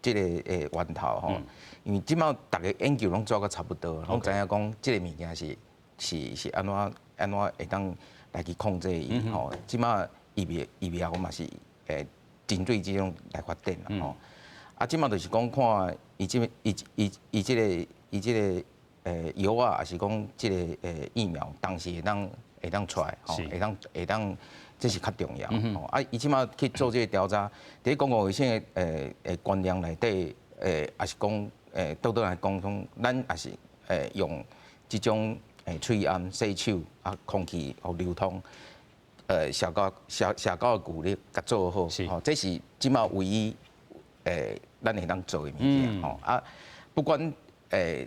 這個源頭吼，因為這擺逐个研究攏做甲差不多，攏知影講這个物件是是是按怎按怎會當來去控制伊吼，這擺疫苗疫苗嘛是針對這種來發展啦吼，啊，這擺就是講看伊這伊伊伊這个伊這个藥啊，抑是講這个疫苗當時會當會當出來吼，會當會當，這是較重要吼。啊，伊這擺去做這个調查，佇公共衛生的觀念內底，抑是講倒轉來講，講咱也是用這種喙罨洗手啊，空氣予流通。社交社社交的距離共做好，吼，這是這擺唯一咱會當做的物件吼。啊，不管佗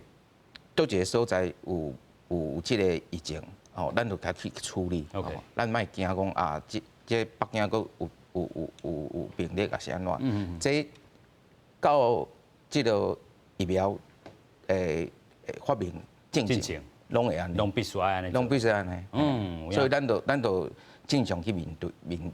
一个所在有有這个疫情，吼，咱就共去處理。咱莫驚講啊，這這北京閣有有有有有病例，抑是按怎？這到這个疫苗發明進前，攏會按呢，攏必須愛按呢，攏必須按呢。所以咱就咱就正常去面對面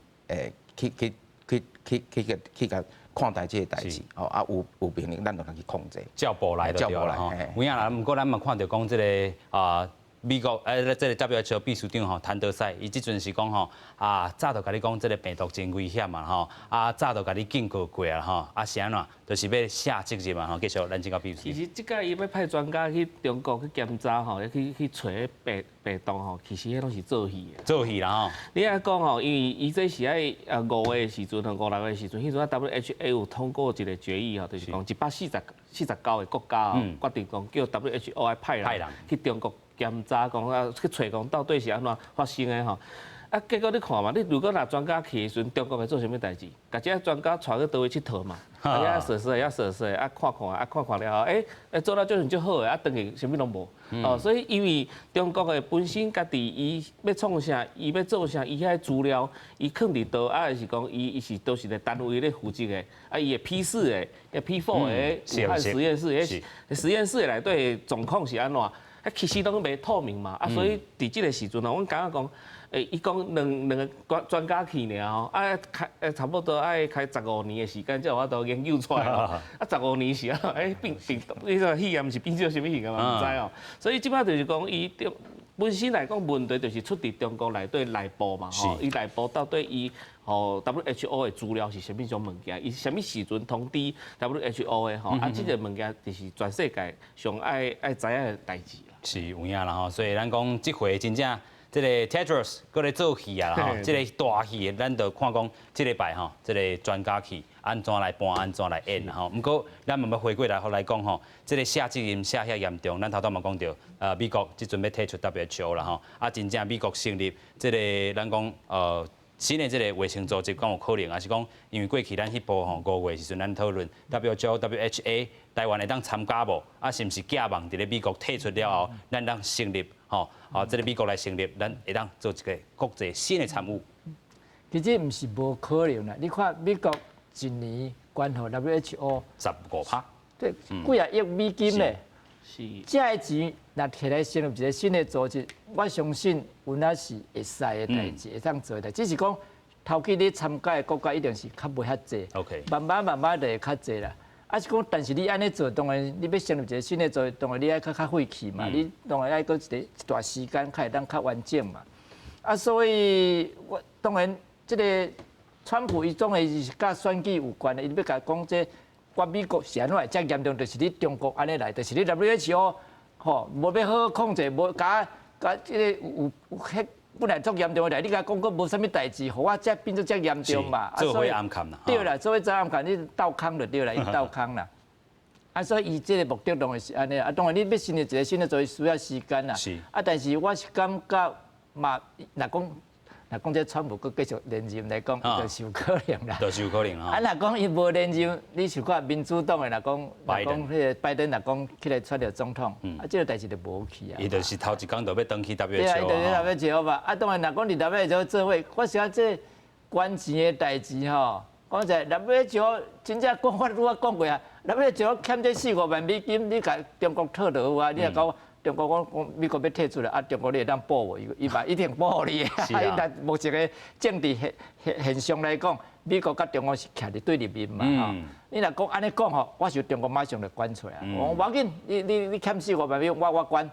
去去去去去去去共看待這个代誌，吼啊有有病例，咱就通去控制。照步來就對啦吼。有影啦，毋過咱嘛看著講這个啊。美國這个 WHO 秘書長吼譚德塞，伊這陣是講吼啊，早就共你講這个病毒真危險嘛吼，啊早就共你警告過啊吼，啊是按怎，就是欲卸責任嘛吼，繼續咱這個秘書。其實這擺伊欲派專家去中國去檢查吼，去去揣彼病病毒吼，其實彼攏是做戲的。做戲啦吼。你愛講吼，因為伊這是愛5月的時陣吼，五六月的時陣，彼陣啊 WHO 有通過一個決議吼，就是講149個國家哦，決定講叫 WHO 愛派人去中國檢查講啊，去揣講到底是按怎發生的吼。啊，結果你看嘛，你如果若專家去的時陣，中國會做啥物代誌？共這專家帶去佗位𨑨迌嘛，啊，遐踅踅，遐踅踅，啊，看看，啊，看看了後，欸，欸，做了這足好的，啊，轉去啥物攏無。哦，所以因為中國的本身家己伊欲創啥，伊欲做啥，伊遐資料，伊囥佇佗，啊，還是講伊伊是佗一个單位咧負責的，啊，伊的 P4的，P4 的武漢實驗室，彼實驗室內底狀況是按怎？啊，其實攏袂透明嘛，啊，所以佇這个時陣哦，阮感覺講，伊講兩兩个專專家去爾吼，啊，開差不多愛開十五年的時間才有法度研究出來吼，啊，十五年是按怎，變病毒，彼個肺炎是變做啥物型的嘛，毋知哦。所以這擺就是講，伊中本身來講問題就是出佇中國內底內部嘛，吼，伊內部到底伊吼 WHO 的資料是啥物種物件，伊啥物時陣通知 WHO 的吼，啊，這个物件就是全世界上愛愛知影的代誌啦。是有影啦吼，所以咱講這回真正這个 Tedros 閣咧做戲啊吼，這个大戲咱就看講這禮拜吼，這个專家去按怎來搬，按怎來演吼。毋過咱嘛欲回過來予來講吼，這个卸責任卸遐嚴重，咱頭拄嘛講著，美國這陣欲退出 WHO 啦吼，啊，真正美國成立這个咱講。新的這个衛生組織敢有可能，抑是講因為過去咱彼波吼5月時陣咱討論 WHO、WHA 台灣會當參加無？啊，是毋是寄望佇咧美國退出了後，咱當成立吼啊，這个美國來成立，咱會當做一个國際新的參與？其實毋是無可能啦，你看美國一年捐予 WHO 15趴，對，幾仔億美金咧。這个錢若提來成立一个新的組織，我相信有影是會使的代誌，會當做的。只是講頭期你參加的國家一定是較無遐濟，慢慢慢慢就會較濟啦。啊是講，但是你按呢做，當然你欲成立一个新的組織，當然你愛較較費氣嘛，你當然愛閣一个一段時間，較會當較完整嘛。啊，所以我當然這个川普伊總會是佮選舉有關的，伊欲共講這。我美國是按怎會遮嚴重？就是你中國按呢來，就是你 WHO 吼，無欲好好控制，無共共這个有有彼本來足嚴重的來，你共講閣無啥物代誌，予我遮變做遮嚴重嘛。做伙暗崁啦。對啦，做伙做暗崁，你鬥空就對啦，伊鬥空啦。啊，所以伊這个目的當然是按呢，啊，當然你欲成立一个新的組織需要時間啦。啊，但是我是感覺嘛，若講這川普閣繼續連任來講，就是有可能啦。就是有可能啊。啊，若講伊無連任，你想看民主黨的若講，若講彼个拜登若講起來選著總統，啊，這个代誌就無去啊。伊就是頭一工就欲轉去 WHO。對啊，伊就是 WHO 嘛。啊，當然若講佇 WHO 做伙，我想這捐錢的代誌吼，講實 WHO 真正講，我拄仔講過啊，WHO 欠這四五萬美金，你共中國討就好啊，你若講。中國講講美國欲退出來，啊，中國你會當補無？伊伊嘛一定補予你的。啊，伊但目前的政治現現現象來講，美國佮中國是徛佇對立面嘛。吼，你若講按呢講吼，我想中國馬上就捐出來。我無要緊，你你你欠四五萬美金，我我捐。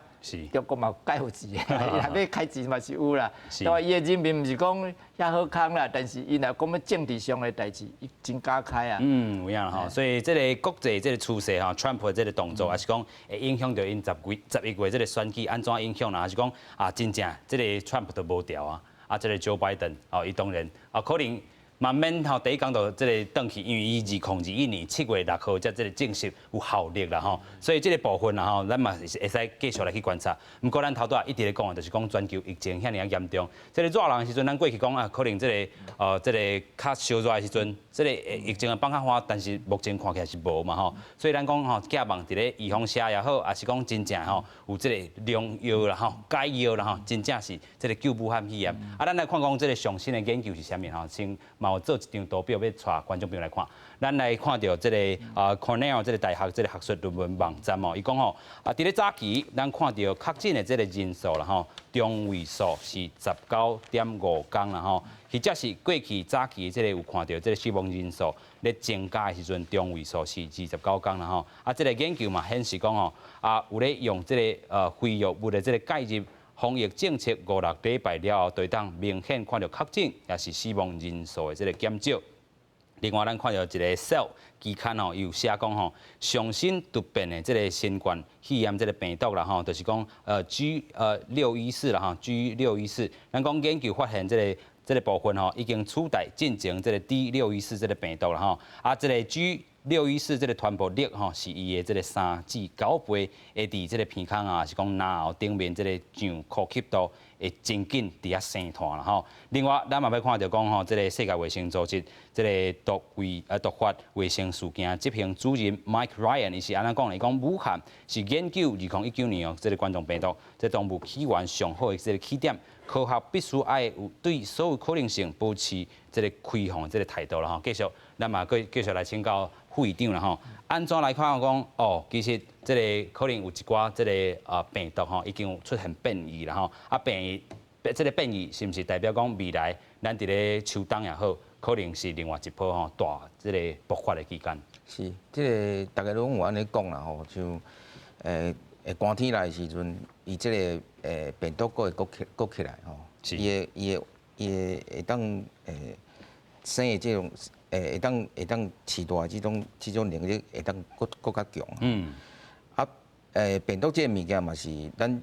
中國嘛有夠錢，伊若欲開錢嘛是有啦。對，伊的人民毋是講遐好康啦，但是伊若講欲政治上的代誌，伊真敢開啊。嗯，有影啦吼。所以這个國際這个趨勢吼，川普這个動作，抑是講會影響著𪜶十幾11月這个選舉按怎影響啦？抑是講啊，真正這个川普都無調啊，啊，這个 Joe Biden 哦，伊當然啊，可能嘛免吼第一工就這个轉去，因為伊2021年7月6號才這个正式有效力啦吼，所以這个部分啦吼，咱嘛是會使繼續來去觀察。毋過咱頭拄仔一直咧講的，就是講全球疫情遐爾仔嚴重，這个熱人的時陣，咱過去講啊，可能這个這个較燒熱的時陣，這个疫情會放較緩，但是目前看起來是無嘛吼，所以咱講吼，寄望佇咧預防射也好，抑是講真正吼有這个良藥啦吼，解藥啦吼，真正是這个救武漢肺炎。啊，咱來看講這个上新的研究是啥物吼，先嘛有做一張圖表欲帶觀眾朋友來看。咱來看著這个啊 Cornell 這个大學這个學術論文網站哦，伊講吼啊，佇咧早期咱看著確診的這个人數啦吼，中位數是19.5工啦吼，或者是過去早期這个有看著這个死亡人數咧增加的時陣，中位數是29工啦吼。啊，這个研究嘛顯示講吼，啊有咧用這个非藥物的這个介入防疫政策五六禮拜了後，就會當明顯看著確診抑是死亡人數的這个減少。另外，咱看著一个 Cell 期刊吼，伊有寫講吼，上新突變的這个新冠肺炎這个病毒啦吼，就是講G 六一四啦吼，G 六一四，咱講研究發現這个這个部分吼，已經取代進前這个 D 六一四這个病毒啦吼，啊，這个 G 六一四這个傳播力吼，是伊的這个3至9倍，會佇這个鼻孔啊，是講嚨喉頂面這个上呼吸道會真緊佇遐生湠啦吼。另外，咱嘛欲看著講吼，這个世界衛生組織這个毒衛毒發衛生事件執行主任 Mike Ryan 伊是按怎講？伊講武漢是研究2019年哦，這个冠狀病毒這當無起源上好的這个起點。科學必須愛有對所有可能性保持這个開放的這个態度啦吼。繼續，咱嘛閣繼續來請教副議長啦吼。按怎來看講哦？其實這个可能有一寡這个啊病毒吼，已經有出現變異啦吼。啊變異，這个變異是毋是代表講未來咱佇咧秋冬也好，可能是另外一波吼大這个爆發的期間？是，這个大家攏有按呢講啦吼，像寒天來的時陣，伊這个病毒閣會閣起來吼，伊的伊的伊的會當生的這種會當飼大的這種能力會當閣閣較強。啊病毒這个物件嘛是咱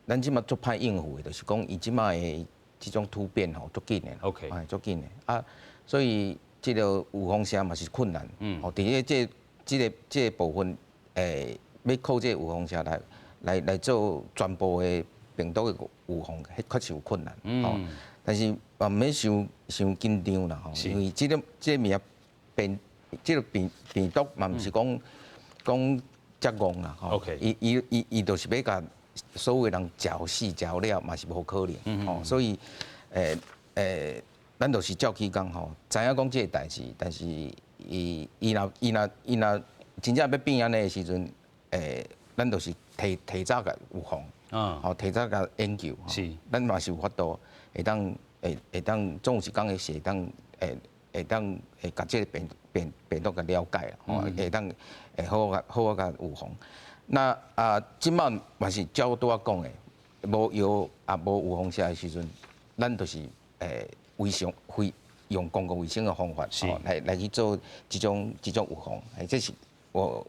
咱這馬足歹應付的，就是講伊這馬的這種突變吼足緊的。 哎，足緊的啊，所以這个預防射嘛是困難。吼，佇咧這個部分，欲靠這个預防射來做全部的病毒的預防，彼確實有困難。但是嘛毋免傷傷緊張啦吼，因為這個物仔變，這個病毒嘛毋是講講遮戇啦吼。伊伊伊伊就是欲共所有人食予死食予了嘛是無可能吼，所以咱就是照起工吼，知影講這個代誌，但是伊若真正欲變按呢的時陣，咱就是提早共預防，吼，提早共研究，咱嘛是有法度會當總有一工的時會當共這個病毒共了解啦，吼，會當會好好好好共預防。那啊，這擺嘛是照拄仔講的，無藥也無預防射的時陣，咱就是衛生會用公共衛生的方法，吼，來去做這種預防，這是我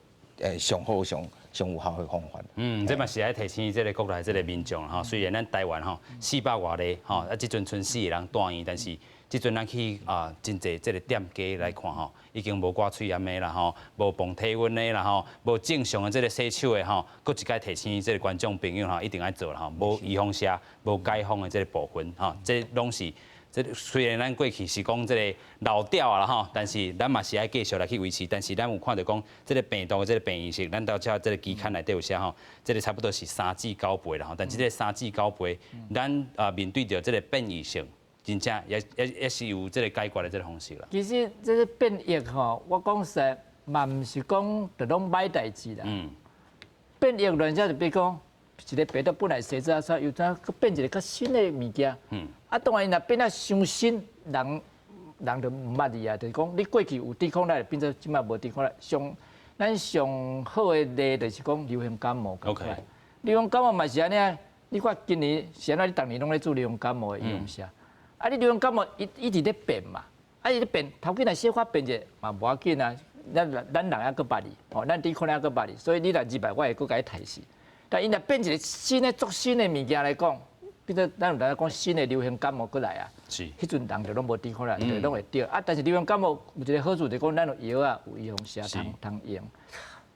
上好上上有效的方法。嗯，這嘛是愛提醒這个國內這个民眾吼，雖然咱台灣吼四百外例吼，啊，這陣賰四个人住院，但是這陣咱去啊真濟這个店家來看吼，已經無掛喙罨的啦吼，無磅體溫的啦吼，無正常的這个洗手的吼，閣一擺提醒這个觀眾朋友吼，一定愛做啦吼，無預防射，無解封的這个部分吼，這攏是。這雖然咱過去是講這个老調啊啦吼，但是咱嘛是愛繼續來去維持。但是咱有看著講，這个病毒的這个變異性，咱到遮這个期刊內底有寫吼，這个差不多是3至9倍啦吼。但這个三至九倍，咱啊面對著這个變異性，真正也是有這个解決的這个方式啦。其實這个變異吼，我講實在嘛毋是講就攏歹代誌啦。變異亂遮就比如講，一个病毒本來生做出，又怎閣變一个較新的物件。啊，當然伊若變啊傷新，人人就毋捌伊啊。就是講，你過去有抵抗力，變做這擺無抵抗力。上咱上好的例就是講流行感冒。流行感冒嘛是按呢啊，你看今年是按怎？你逐年攏咧做流行感冒的預防射。啊，你流行感冒伊一直咧變嘛，啊，伊咧變，頭幾若小可變者嘛無要緊啊。咱人猶閣捌伊，吼，咱抵抗力猶閣捌伊，所以你若入來，我會閣共伊刣死。但伊若變一个新的足新的物件來講，變做咱有當講新的流行感冒過來啊，彼陣人就攏無抵抗力，就攏會著。啊，但是流行感冒有一个好處，就是講咱有藥啊，有預防射通通用。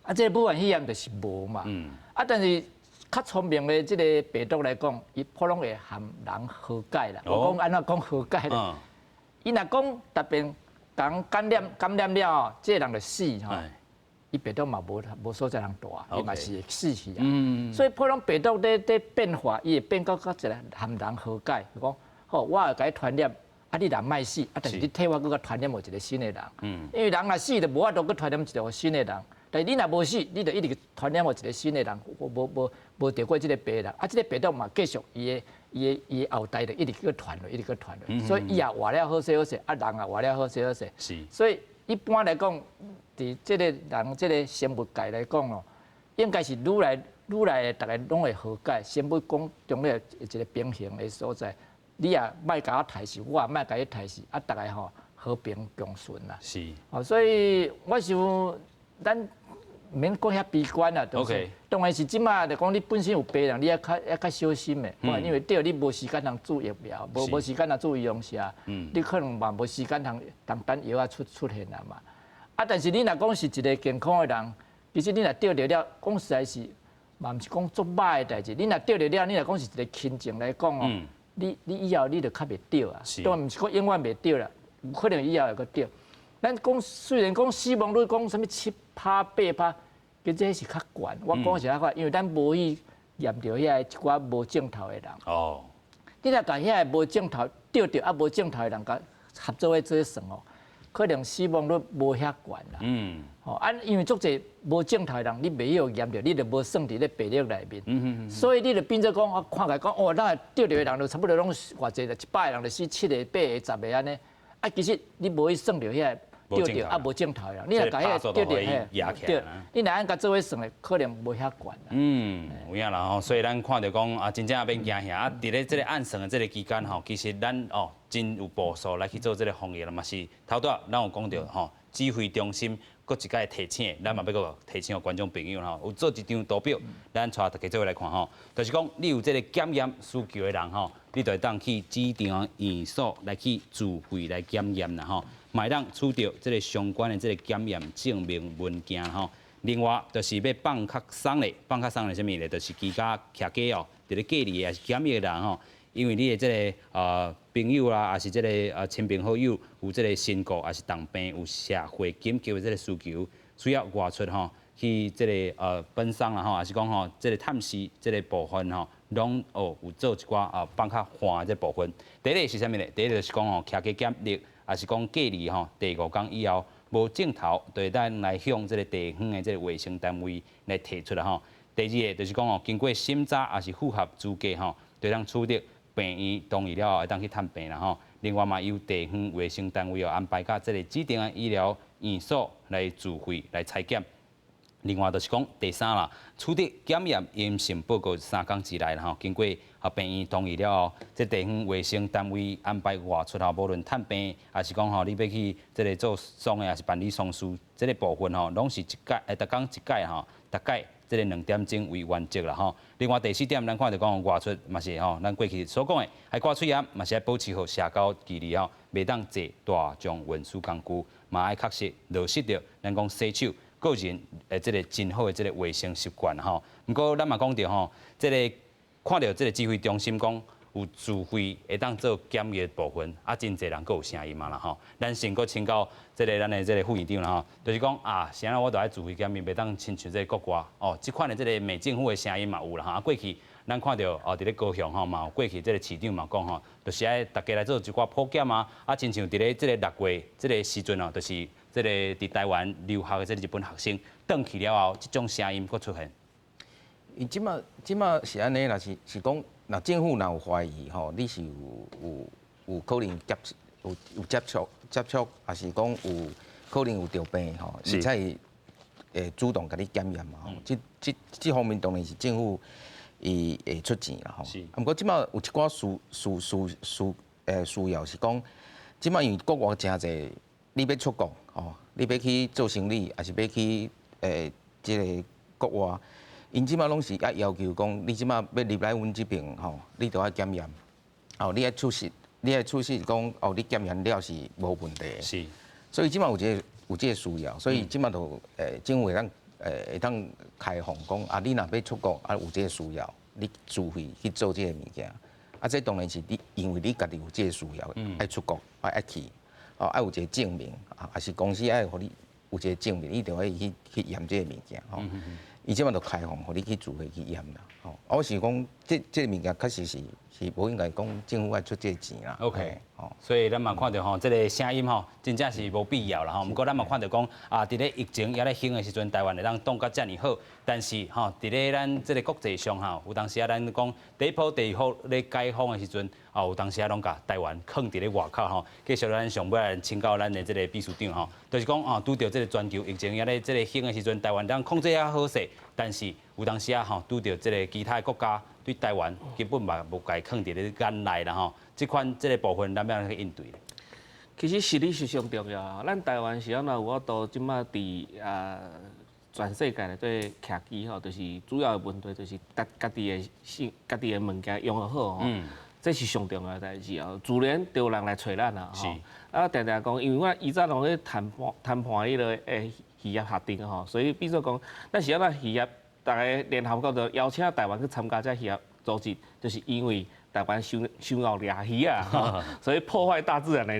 啊，這个武漢肺炎就是無嘛。啊，但是較聰明的這个病毒來講，伊普攏會和人和解啦。我講按怎講和解咧？伊若講特別共感染了後，這个人就死吼。伊病毒嘛無所在通蹛，伊嘛是會死去啊。所以普通病毒咧變化，伊會變到較一个和人和解，就講好，我會共你傳染，啊，你人莫死，啊，但是你替我閣共傳染予一个新的人。因為人若死就無法度閣傳染一个新的人，但是你若無死，你就一直傳染予一个新的人，無著過這个病人，啊，這个病毒嘛繼續伊的後代就一直閣傳落，一直閣傳落，所以伊也活了好勢好勢，啊，人也活了好勢好勢。所以一般來講，佇這个人這个生物界來講哦，應該是愈來愈來，逐个攏會和解，生物講中咧一個平衡的所在。你也莫共我刣死，我也莫共你刣死，啊，逐个吼和平共存啦。哦，所以我想咱毋免講遐悲觀啦，就是當然是這擺就講你本身有病人，你愛較小心的，因為對你無時間通注疫苗，無時間通注預防射，你可能嘛無時間通通等藥仔出現啊嘛。啊，但是你若講是一个健康的人，其實你若著著了，講實在是嘛毋是講足歹的代誌。你若著著了，你若講是一个輕症來講哦，你以後你就較袂著啊。當然毋是講永遠袂著啦，有可能以後會閣著。咱講雖然講死亡率講啥物7趴8趴，其實這是較懸。我講實在話，因為咱無去驗著遐一寡無症頭的人。你若共遐个無症頭著著啊無症頭的人共合做伙做算哦，可能死亡率無遐懸啦。吼啊，因為足濟無症頭的人，你袂曉驗著，你就無算佇咧病例內面。所以你就變做講，我看起來講，哦，咱著著的人就差不多攏偌濟啦，100個人就死七個、八個、10個按呢。啊，其實你無去算著遐個著著啊無症頭的人，你若共彼個著著嘿，對，你若按共做伙算的，可能無遐懸啦。嗯，有影啦吼，所以咱看著講啊，真正免驚嚇啊！佇咧這个按算的這个期間吼，其實咱哦真有步數來去做這个防疫啦，嘛是頭拄仔咱有講著吼，指揮中心閣一擺提醒，咱嘛欲閣提醒予觀眾朋友吼，有做一張圖表，咱帶大家做伙來看吼，就是講你有這个檢驗需求的人吼，你就會當去指定院所來去自費來檢驗啦吼，嘛會當取著這个相關的這个檢驗證明文件吼，另外就是欲放較鬆咧，放較鬆咧啥物咧？就是居家徛家哦，佇咧隔離抑是檢疫的人吼，因為你的這个朋友啦，抑是這个親朋好友有這个身故，抑是重病有社會緊急的這个需求，需要外出吼去這个奔喪啦吼，抑是講吼這个探視這个部分吼，攏哦有做一寡放較寬的這部分。第一个是啥物咧？第一个就是講吼，徛家檢疫，抑是講隔離吼，第五工以後無症頭，就會當來向這个地方的這个衛生單位來提出來吼。第二个就是講吼，經過審查抑是符合資格吼，就當取得病院同意了後，會當去探病啦吼。另外嘛，由地方衛生單位哦安排佮這个指定的醫療院所來自費來採檢。另外就是講第三啦，取得檢驗陰性報告3工之內啦吼，經過病院同意了後，這地方衛生單位安排外出吼，無論探病，抑是講吼你欲去這个做喪的，抑是辦理喪事，這个部分吼，攏是一改，逐工一改吼，逐改這个2點鐘為原則啦吼。另外第四點，咱看著講外出嘛是吼，咱過去所講的，愛掛喙罨，嘛是愛保持好社交距離吼，袂當坐大眾運輸工具，嘛愛確實落實著咱講洗手。個人的這个真好的這个衛生習慣吼。毋過咱嘛講著吼，這个看著這个指揮中心講有自費會當做檢疫部分，啊，真濟人閣有聲音嘛啦吼。咱先閣請教這个咱的這个副院長啦吼，就是講啊，啥物我都愛自費檢疫，袂當親像這個國外哦，這款的這個美政府的聲音嘛有啦吼。啊，過去咱看著哦，佇咧高雄吼嘛有過去這个市長嘛講吼，就是愛逐家來做一寡普檢啊，啊，親像佇咧這個6月這个時陣哦，就是這个佇台灣留學的這个日本學生轉去了後，這種聲音閣出現。伊這馬這馬是按呢啦，是是講，若政府若有懷疑吼，你是有有有可能接有有接觸接觸，抑是講有可能有著病吼，伊才會會主動共你檢驗嘛吼。這這這方面當然是政府伊會出錢啦吼。啊，毋過這馬有一寡需需需需需要是講，這馬因為國外誠濟，你欲出國吼，你欲去做生理，抑是欲去這个國外，𪜶這馬攏是愛要求講，你這馬欲入來阮這爿吼，你著愛檢驗，哦，你愛出示，你愛出示講，哦，你檢驗了是無問題的。所以這馬有這个有這个需要，所以這馬就政府會當開放講，啊，你若欲出國啊，有這个需要，你自費去做這个物件。啊，這當然是你因為你家己有這个需要，愛出國愛去，哦，愛有一个證明，啊，抑是公司愛予你有一个證明，你著愛去去驗這个物件，吼。伊這馬就開放，予你去自費去驗啦，吼。我是講，這這个物件確實是是無應該講政府愛出這个錢啦。 OK，所以咱嘛看著吼，這个聲音吼，真正是無必要啦吼。毋過咱嘛看著講啊，佇咧疫情猶咧興的時陣，台灣會當擋甲遮爾好，但是吼，佇咧咱這个國際上吼，有當時啊，咱講第一波、第二波咧解封的時陣，啊，有當時啊，攏共台灣囥佇咧外口吼。繼續咱上尾來請教咱的這个秘書長吼，就是講啊，拄著這个全球疫情猶咧這个興的時陣，台灣當控制較好勢，但是有當時啊吼，拄著這个其他的國家對台灣根本嘛無共囥佇咧眼內啦吼。這款這个部分，咱欲按怎去應對？其實實力是上重要。咱台灣是按怎有法度這馬佇啊全世界內底徛起吼，就是主要的問題就是家家己的性家己的物件用予好吼。這是上重要的代誌哦。自然就有人來揣咱啦吼。啊，定定講，因為我以前攏咧談判談判彼个漁業協定吼，所以變做講，咱是按怎漁業，逐个聯合國就邀請台灣去參加這漁業組織，就是因為台灣傷傷𠢕掠魚啊，所以破壞大自然的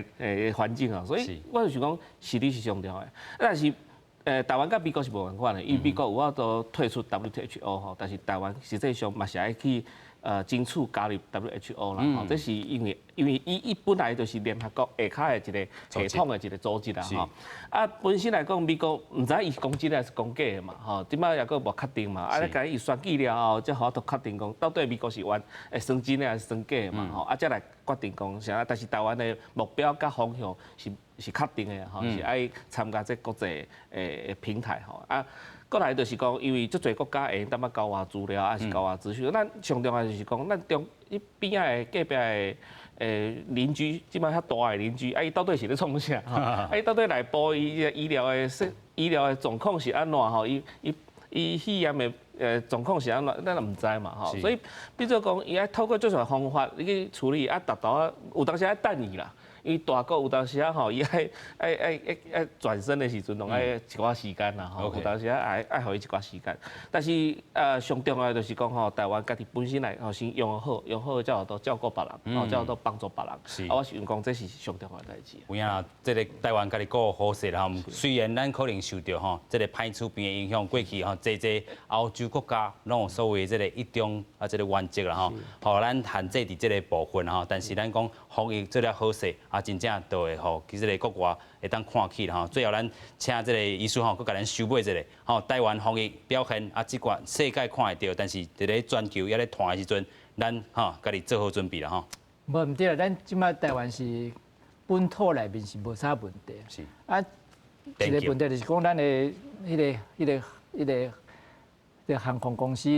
環境啊，所以我就想講，實力是上重要的。但是台灣佮美國是無仝款的，因為美國有法度退出 WTO 吼，但是台灣實際上嘛是愛去爭取加入 WHO 啦，吼，這是因為因為伊伊本來就是聯合國下跤的一個系統的一個組織啦，吼。啊，本身來講，美國毋知伊是講真的還是講假的嘛，吼，這擺猶閣無確定嘛，啊，你共伊選舉了後，才有法度確定講到底美國是冤會算真的還是算假的嘛，吼，啊，才來決定講啥。但是台灣的目標佮方向是是確定的，吼，是愛參加這國際的平台，吼，啊。過來就是講，因為足濟國家會用淡薄交換資料，抑是交換資訊。咱上重要就是講，咱中伊邊仔的隔壁的鄰居，這擺較大的鄰居，啊，伊到底是咧創啥？啊，伊到底內部伊醫療的醫療的狀況是按怎吼？伊伊伊肺炎的狀況是按怎？咱也毋知嘛吼。所以變做講，伊愛透過這種方法，你去處理啊，達到啊，有當時愛等伊啦。因為大國有當時啊吼，伊愛愛愛愛愛轉身的時陣，攏愛一寡時間啦吼。有當時啊愛愛予伊一寡時間。但是上重要的就是講吼，台灣家己本身來吼先用好，用好才有都照顧別人，吼才有都幫助別人。啊，我想講這是上重要的代誌。有影，這个台灣家己顧好勢啦吼。雖然咱可能受著吼這个歹處病的影響，過去吼濟濟歐洲國家攏有所謂這个一中啊這个原則啦吼，予咱限制佇這个部分吼。但是咱講防疫做了好勢，啊，真正就會予這个國外會當看起啦吼。最後咱請這个醫師吼，閣共咱收尾一下吼。台灣防疫表現啊，這款世界看會著，但是佇咧全球猶咧傳的時陣，咱吼家己做好準備啦吼。無毋對啦，咱這擺台灣是本土內面是無啥問題。啊，一个問題就是講咱的彼个、彼个、彼个、彼个航空公司，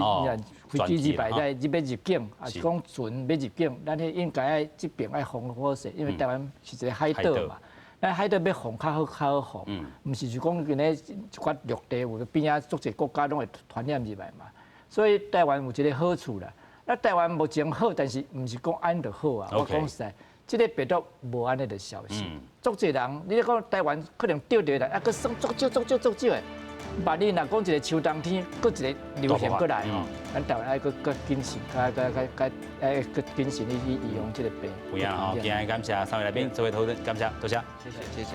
飛機入來來入欲入境，抑是講船欲入境，咱彼應該愛這邊愛防好勢，因為台灣是一个海島嘛。咱海島欲防較好較好防，毋是就講今咧一寡陸地有邊仔足濟國家攏會傳染入來嘛。所以台灣有一个好處啦。那台灣目前好，但是毋是講按就好啊。我講實在，這个病毒無按呢就消失。足濟人，你講台灣可能著著啦，啊，閣算足少足少足少的。萬一若講一个秋冬天，閣一個流行過來吼，咱台灣愛閣閣謹慎，較較較較愛閣謹慎去預防這个病。有影吼，今日感謝三位來賓做伙討論，感謝，多謝。謝謝，謝謝。